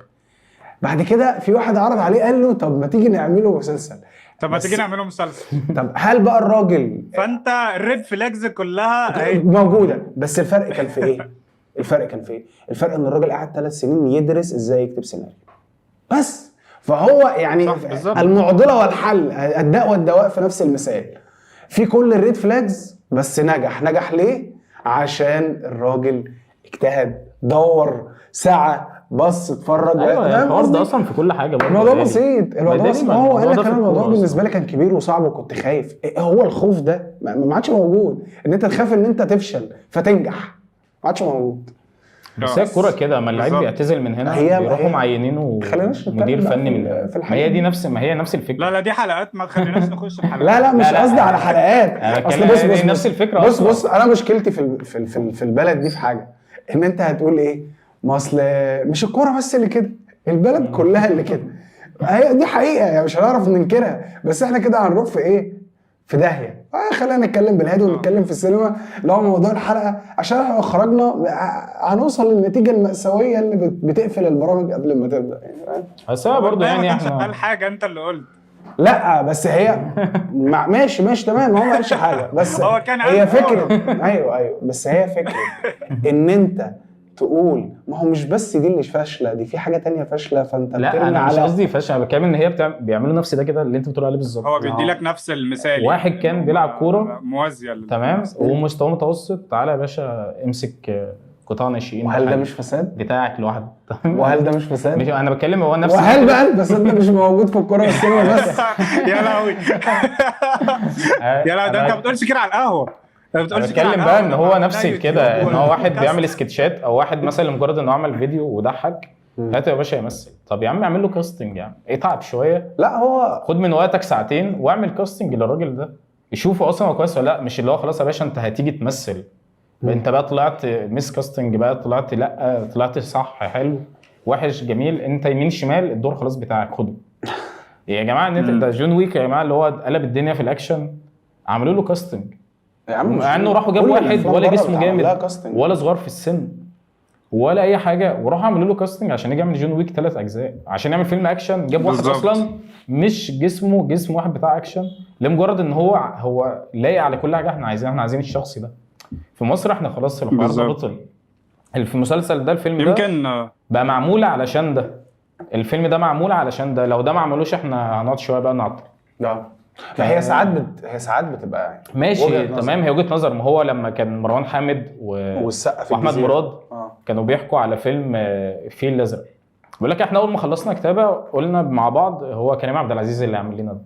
بعد كده في واحد عرض عليه قال له طب ما تيجي نعمله مسلسل. طب ما تيجي نعمله مسلسل. طب هل بقى الراجل فانت ال red flags كلها موجودة، بس الفرق كان في ايه؟ الفرق كان في ايه؟ الفرق ان الراجل قعد 3 سنين يدرس ازاي يكتب سيناريو بس. فهو يعني المعضلة والحل، الداء والدواء في نفس المثال، في كل ال red flags، بس نجح. نجح ليه؟ عشان الراجل اجتهد، دور، سعى، بص، اتفرج. ايوه الحوار ده اصلا في كل حاجة برضه، الموضوع بسيط، الموضوع بسيط. هو انا كان الموضوع بالنسبة لي كان كبير وصعب وكنت خايف. هو الخوف ده ما عادش موجود، ان انت تخاف ان انت تفشل فتنجح، ما عادش موجود. بس هي الكورة كده، ما اللعيب بيعتزل من هنا بيروحوا معينينه مدير فني من ما هي دي نفس، ما هي نفس الفكرة. لا لا دي حلقات، ما تخليناش نخش في حلقات. لا لا مش قصدي على حلقات، اصل بص بص نفس الفكرة. بص بص انا مشكلتي في في في البلد دي في حاجة، ان انت هتقول ايه، ما اصل مش الكورة بس اللي كده، البلد كلها اللي كده. هي دي حقيقة يعني مش هنعرف ننكرها، بس احنا كده هنروح في ايه؟ في داهية. خلينا نتكلم بالهادي ونتكلم في السينما اللي هو موضوع الحلقة، عشان احنا لو خرجنا هنوصل للنتيجة المأساوية اللي بتقفل البرامج قبل ما تبدا يعني. بس هو برضه يعني احنا قال حاجة انت اللي قلت. لا بس هي ماشي ماشي تمام، هو ما قالش حاجة، بس هو كان هي فكرة. ايوه بس هي فكرة ان انت تقول ما هو مش بس دي اللي فاشلة، دي في حاجة تانية فاشلة، فانت لا انا مش قصدي فاشلة، انا بتكلم ان هي بيعملوا نفس ده كده اللي انت بتقول عليه بالظبط. هو بيدي لك نفس المثال، واحد كان بيلعب كورة موازية تمام ومستواه متوسط، تعالى يا باشا امسك قطاع ناشئين. وهل ده مش فساد بتاعك لوحده؟ وهل ده مش فساد؟ مش انا بتكلم هو نفس وهل بقى الفساد ده مش موجود في الكورة والسينما بس؟ يا لهوي يا لهوي، ده انت ما بتقولش كده على القهوة. بتكلم بقى ان هو نفس كده، ان هو واحد بيعمل سكتشات او واحد مثلا لمجرد انه عمل فيديو وضحك هاته يا باشا يمثل. طب يا عم اعمل له casting يا عم، اتعب شوية. لا هو خد من وقتك ساعتين واعمل casting للراجل ده، يشوفه اصلا هو كويس ولا لا. مش اللي هو خلاص يا باشا انت هتيجي تمثل، انت بقى طلعت miscasting بقى، طلعت لا طلعت صح، حلو وحش جميل، انت يمين شمال الدور خلاص بتاعك خده يا جماعة. ان ده جون ويك يا جماعة اللي هو قلب الدنيا في الاكشن، عملوا له casting يا عم، مع انه راحوا جابوا واحد ولا جسمه جامد ولا صغار في السن ولا اي حاجة، وراحوا عملوا له casting عشان يجي يعمل جون ويك 3 اجزاء، عشان يعمل فيلم اكشن. جاب واحد اصلا مش جسمه جسم واحد بتاع اكشن، لمجرد ان هو لايق على كل حاجة احنا عايزينها. احنا عايزين الشخص ده في مصر. احنا خلاص الحوار ده بطل. في المسلسل ده الفيلم ده يمكن بقى معمول علشان ده، الفيلم ده معمول علشان ده، لو ده ما عملوش احنا هنقعد شوية بقى نعطل. لا هي ساعات هي ساعات بتبقى ماشي تمام، هي وجهه نظر. ما هو لما كان مروان حامد والسقا في واحمد مراد كانوا بيحكوا على فيلم الفيل الازرق، بيقول لك احنا اول ما خلصنا كتابه قلنا مع بعض هو كريم عبد العزيز اللي عامل لنا ده.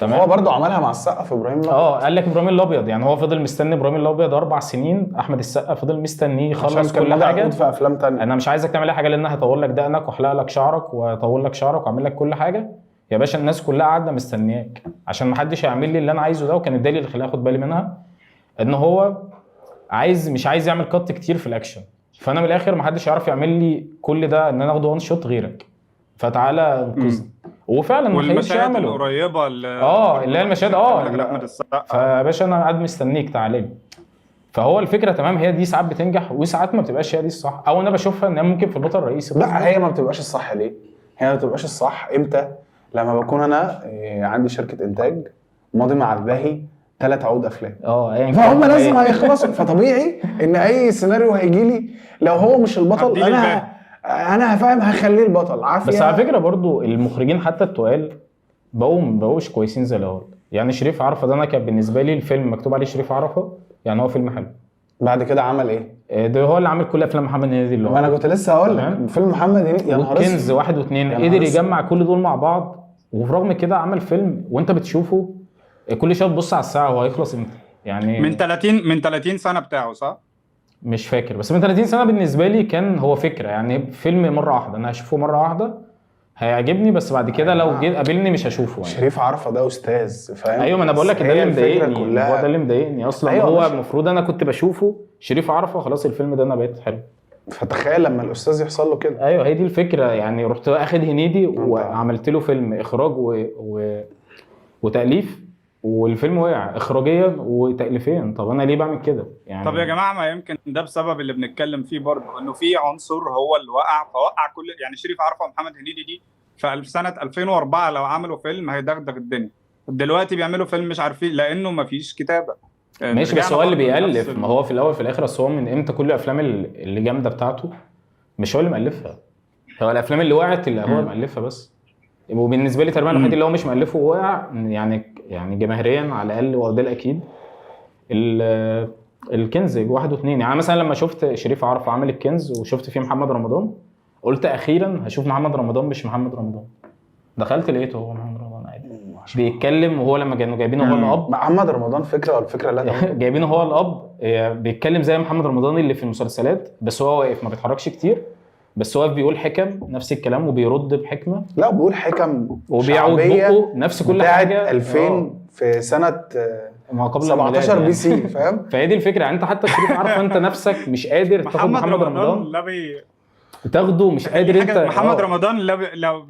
تمام. هو برضه عملها مع السقا في ابراهيم الابيض. اه قال لك ابراهيم الابيض، يعني هو فضل مستني ابراهيم الابيض 4 سنين، احمد السقا فضل مستنيه عشان يخلص كان كل مضى حاجة. عقود في افلام تانية. انا مش عايزك تعمل اي حاجة لان هطول لك دقنك واحلق لك شعرك واطول لك شعرك واعمل لك كل حاجة يا باشا، الناس كلها قاعدة مستنياك عشان ما حدش هيعمل لي اللي انا عايزه ده. وكان الدليل اللي خلاني اخد بالي منها ان هو عايز مش عايز يعمل cut كتير في الاكشن، فانا من الاخر ما حدش يعرف يعمل لي كل ده ان انا اخده one shot غيرك، فتعالى انقذني. وفعلا ما خيبش والمشاهد يعمله. القريبة اللي هي المشاهد، احمد السقا. فيا باشا انا قاعد مستنيك تعالى لي. فهو الفكرة تمام، هي دي ساعات بتنجح وساعات ما بتبقاش هي دي الصح، او انا بشوفها ان هي ممكن في البطل الرئيسي. لا هي ما بتبقاش الصح. ليه؟ هي ما بتبقاش الصح امتى؟ لما بكون انا عندي شركة انتاج ماضي مع الباهي 3 عقود افلام، ايا فهم كان. لازم هيخلصوا، فطبيعي ان اي سيناريو هيجي لي لو هو مش البطل هديله انا هفهم هخليه البطل عافية. بس على فكرة برضو المخرجين حتى التقال بقوا ما بقوش كويسين زي الاول. يعني شريف عرفه ده انا كان بالنسبة لي الفيلم مكتوب عليه شريف عرفه، يعني هو فيلم حلو. بعد كده عمل ايه؟ ده هو اللي عامل كل افلام محمد هنيدي اللي هو ما انا كنت لسه هقول لك تمام. فيلم محمد هنيدي، يا نهار والكنز اسود. 1 و2 يا نهار قدر اسود. يجمع كل دول مع بعض، وبرغم كده عمل فيلم وانت بتشوفه كل شوية تبص على الساعة هو هيخلص امتى يعني. من 30 سنة بتاعه صح؟ مش فاكر، بس من 30 سنة بالنسبة لي كان هو فكرة، يعني فيلم مرة واحدة انا هشوفه مرة واحدة هيعجبني، بس بعد كده لو جه قابلني مش هشوفه يعني. شريف عرفه ده استاذ فاهم. ايوه ما انا بقول لك بس ده هي اللي الفكرة مضايقني، كلها. هو ده اللي مضايقني اصلا. أيوة هو ماشي. المفروض انا كنت بشوفه شريف عرفه خلاص الفيلم ده انا بقيت حلو. فتخيل لما الاستاذ يحصل له كده. ايوه هي دي الفكرة، يعني رحت اخد هنيدي وعملت له فيلم اخراج وتاليف، والفيلم وقع اخراجيا وتاليفيا. طب انا ليه بعمل كده يعني؟ طب يا جماعة ما يمكن ده بسبب اللي بنتكلم فيه برضه، انه في عنصر هو اللي وقع فوقع كل، يعني شريف عرفه ومحمد هنيدي دي في سنة 2004 لو عملوا فيلم هيدغدغ الدنيا، دلوقتي بيعملوا فيلم مش عارفين لانه ما فيش كتابه. ماشي بس هو اللي رجعنا برضه لنفس بيألف، ما هو في الاول في الاخر اصل هو من امتى كل الافلام اللي جامدة بتاعته مش هو اللي مؤلفها، هو الافلام اللي وقعت اللي هو مؤلفها بس. وبالنسبة لي تقريبا الوحيد اللي هو مش مؤلفه ووقع يعني جماهيريا على الاقل، وده الاكيد الكنز 1 و2. يعني مثلا لما شفت شريف عرفه عامل الكنز وشفت فيه محمد رمضان قلت اخيرا هشوف محمد رمضان مش محمد رمضان، دخلت لقيته هو محمد رمضان عادي بيتكلم، وهو لما كانوا جايبينه هو الاب، محمد رمضان فكرة والفكرة لا تمام. جايبينه هو الاب بيتكلم زي محمد رمضان اللي في المسلسلات، بس هو واقف ما بيتحركش كتير، بس واقف بيقول حكم نفس الكلام وبيرد بحكمه لا بيقول حكم وبيعود شعبية بقه نفس كل بتاعت حاجة. 2000 في سنة ما قبل 17 الميلاد BC فاهم. فهي دي الفكرة، يعني انت حتى شريف عرفه انت نفسك مش قادر تاخد محمد رمضان لا تاخده، مش قادر انت. محمد رمضان لا لو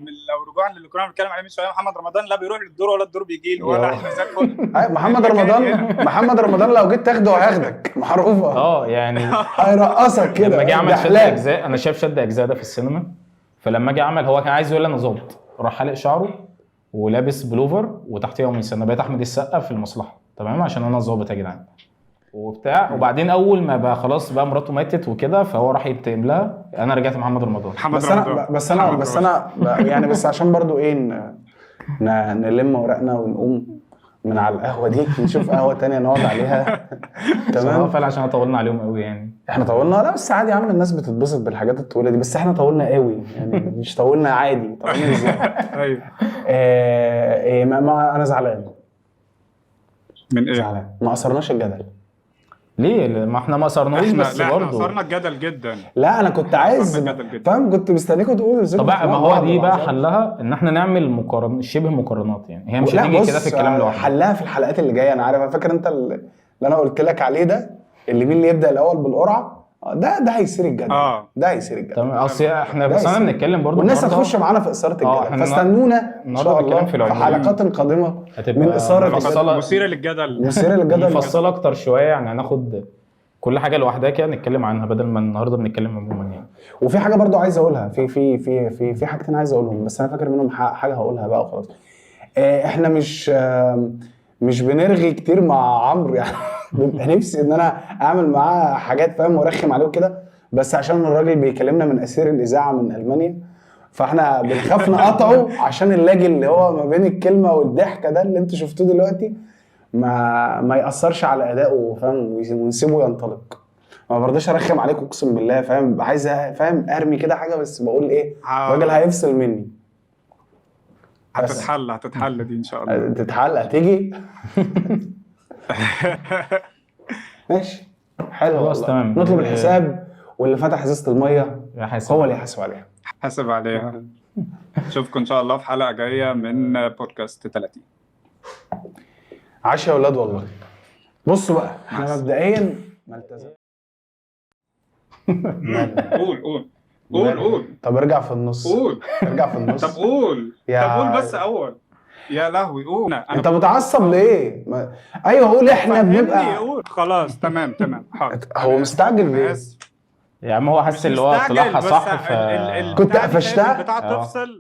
رجوعا للي كنا بنتكلم عليه من شوية، محمد رمضان لا بيروح للدور ولا الدور بيجي له ولا احنا زي الفل. محمد رمضان، محمد رمضان لو جيت تاخده هياخدك معروفة. يعني هيرقصك كده. لما جه عمل شد دحلان. اجزاء، انا شايف شد اجزاء ده في السينما، فلما جه عمل هو كان عايز يقول انا ظابط، راح حالق شعره ولابس بلوفر وتحتيه قميص، انا بقيت احمد السقا في المصلحة تمام عشان انا ظابط يا جدعان وبتاع. وبعدين اول ما بقى خلاص بقى مراته ماتت وكده، فهو راح ينتقم لها، انا رجعت محمد رمضان. محمد بس انا رمضان. بس انا محمد بس رمضان. انا يعني بس عشان برضو ايه نلم ورقنا ونقوم من على القهوة دي نشوف قهوة تانية نقعد عليها. تمام تمام فعلا عشان طولنا عليهم قوي يعني. احنا طولنا؟ لا بس عادي يا عم، الناس بتتبسط بالحاجات الطويلة دي، بس احنا طولنا قوي يعني، مش طولنا عادي، طولنا ازاي؟ ايوه ما انا زعلان. من ايه؟ زعلان ما اثرناش الجدل. ليه؟ ما احنا ما اثرناهوش بس لا احنا برضه اثرنا الجدل جدا. لا انا كنت عايز اثرنا الجدل جدا. فاهم، كنت مستنيكم تقولوا طب ما هو دي بقى حلها ان احنا نعمل مقارن شبه مقارنات، يعني هي مش هتيجي كده في الكلام لوحدها. حلها في الحلقات اللي جاية. انا عارف، فاكر انت اللي انا قلت لك عليه ده، اللي مين اللي يبدا الاول بالقرعة ده هيثير الجدل. ده هيثير الجدل. تمام اصل احنا ده بس انا هيثير. بنتكلم برضه والناس النهاردة هتخش معانا في اثاره الجدل، احنا فاستنونا ان النهارده شاء بنتكلم الله في في العموم. حلقات قادمة هتبقى من اثاره الجدل. مفصلة مثيرة للجدل. مثيرة للجدل. مفصلة اكتر شوية، يعني هناخد كل حاجة لوحدها كده نتكلم عنها بدل ما النهارده بنتكلم عموما يعني. وفي حاجة برضو عايز اقولها، في في في في في حاجتين عايز اقولهم، بس انا فاكر منهم حاجة هقولها بقى وخلاص. احنا مش بنرغي كتير مع عمرو يعني. بيبقى نفسي ان انا اعمل معاه حاجات فاهم وارخم عليه وكده، بس عشان الراجل بيكلمنا من اسير الاذاعة من المانيا، فاحنا بنخاف نقاطعه عشان اللاج اللي هو ما بين الكلمة والضحكه ده اللي انتوا شفتوه دلوقتي ما ياثرش على ادائه فاهم، ونسيبه ينطلق. ما برضاش ارخم عليكم اقسم بالله فاهم، عايز فاهم ارمي كده حاجة، بس بقول ايه الراجل هيفصل مني. بس. هتتحل دي ان شاء الله. تتحل، هتيجي. ماشي، حلو خلاص، والله. تمام. نطلب الحساب، واللي فتح ازازة المية يا حاسب. هو اللي يحاسب عليها. حاسب عليها. اشوفكم ان شاء الله في حلقة جاية من بودكاست 30. عاش يا اولاد والله. بصوا بقى، احنا مع مبدئيا ما التزم. قول قول قول قول. طب ارجع في النص. قول. ارجع في النص. طب قول. يا طب قول بس اول. يا لهوي قول. انا انت متعصب ليه؟ ايوه قول، احنا فهمني، بنبقى قول خلاص. تمام تمام، حاضر. هو مستعجل ليه؟ أنا آسف. يا عم هو حس اللي هو مستعجل، طلعها بس صح ف كنت البتاع دي قفشتها؟ بتاع آه. تفصل.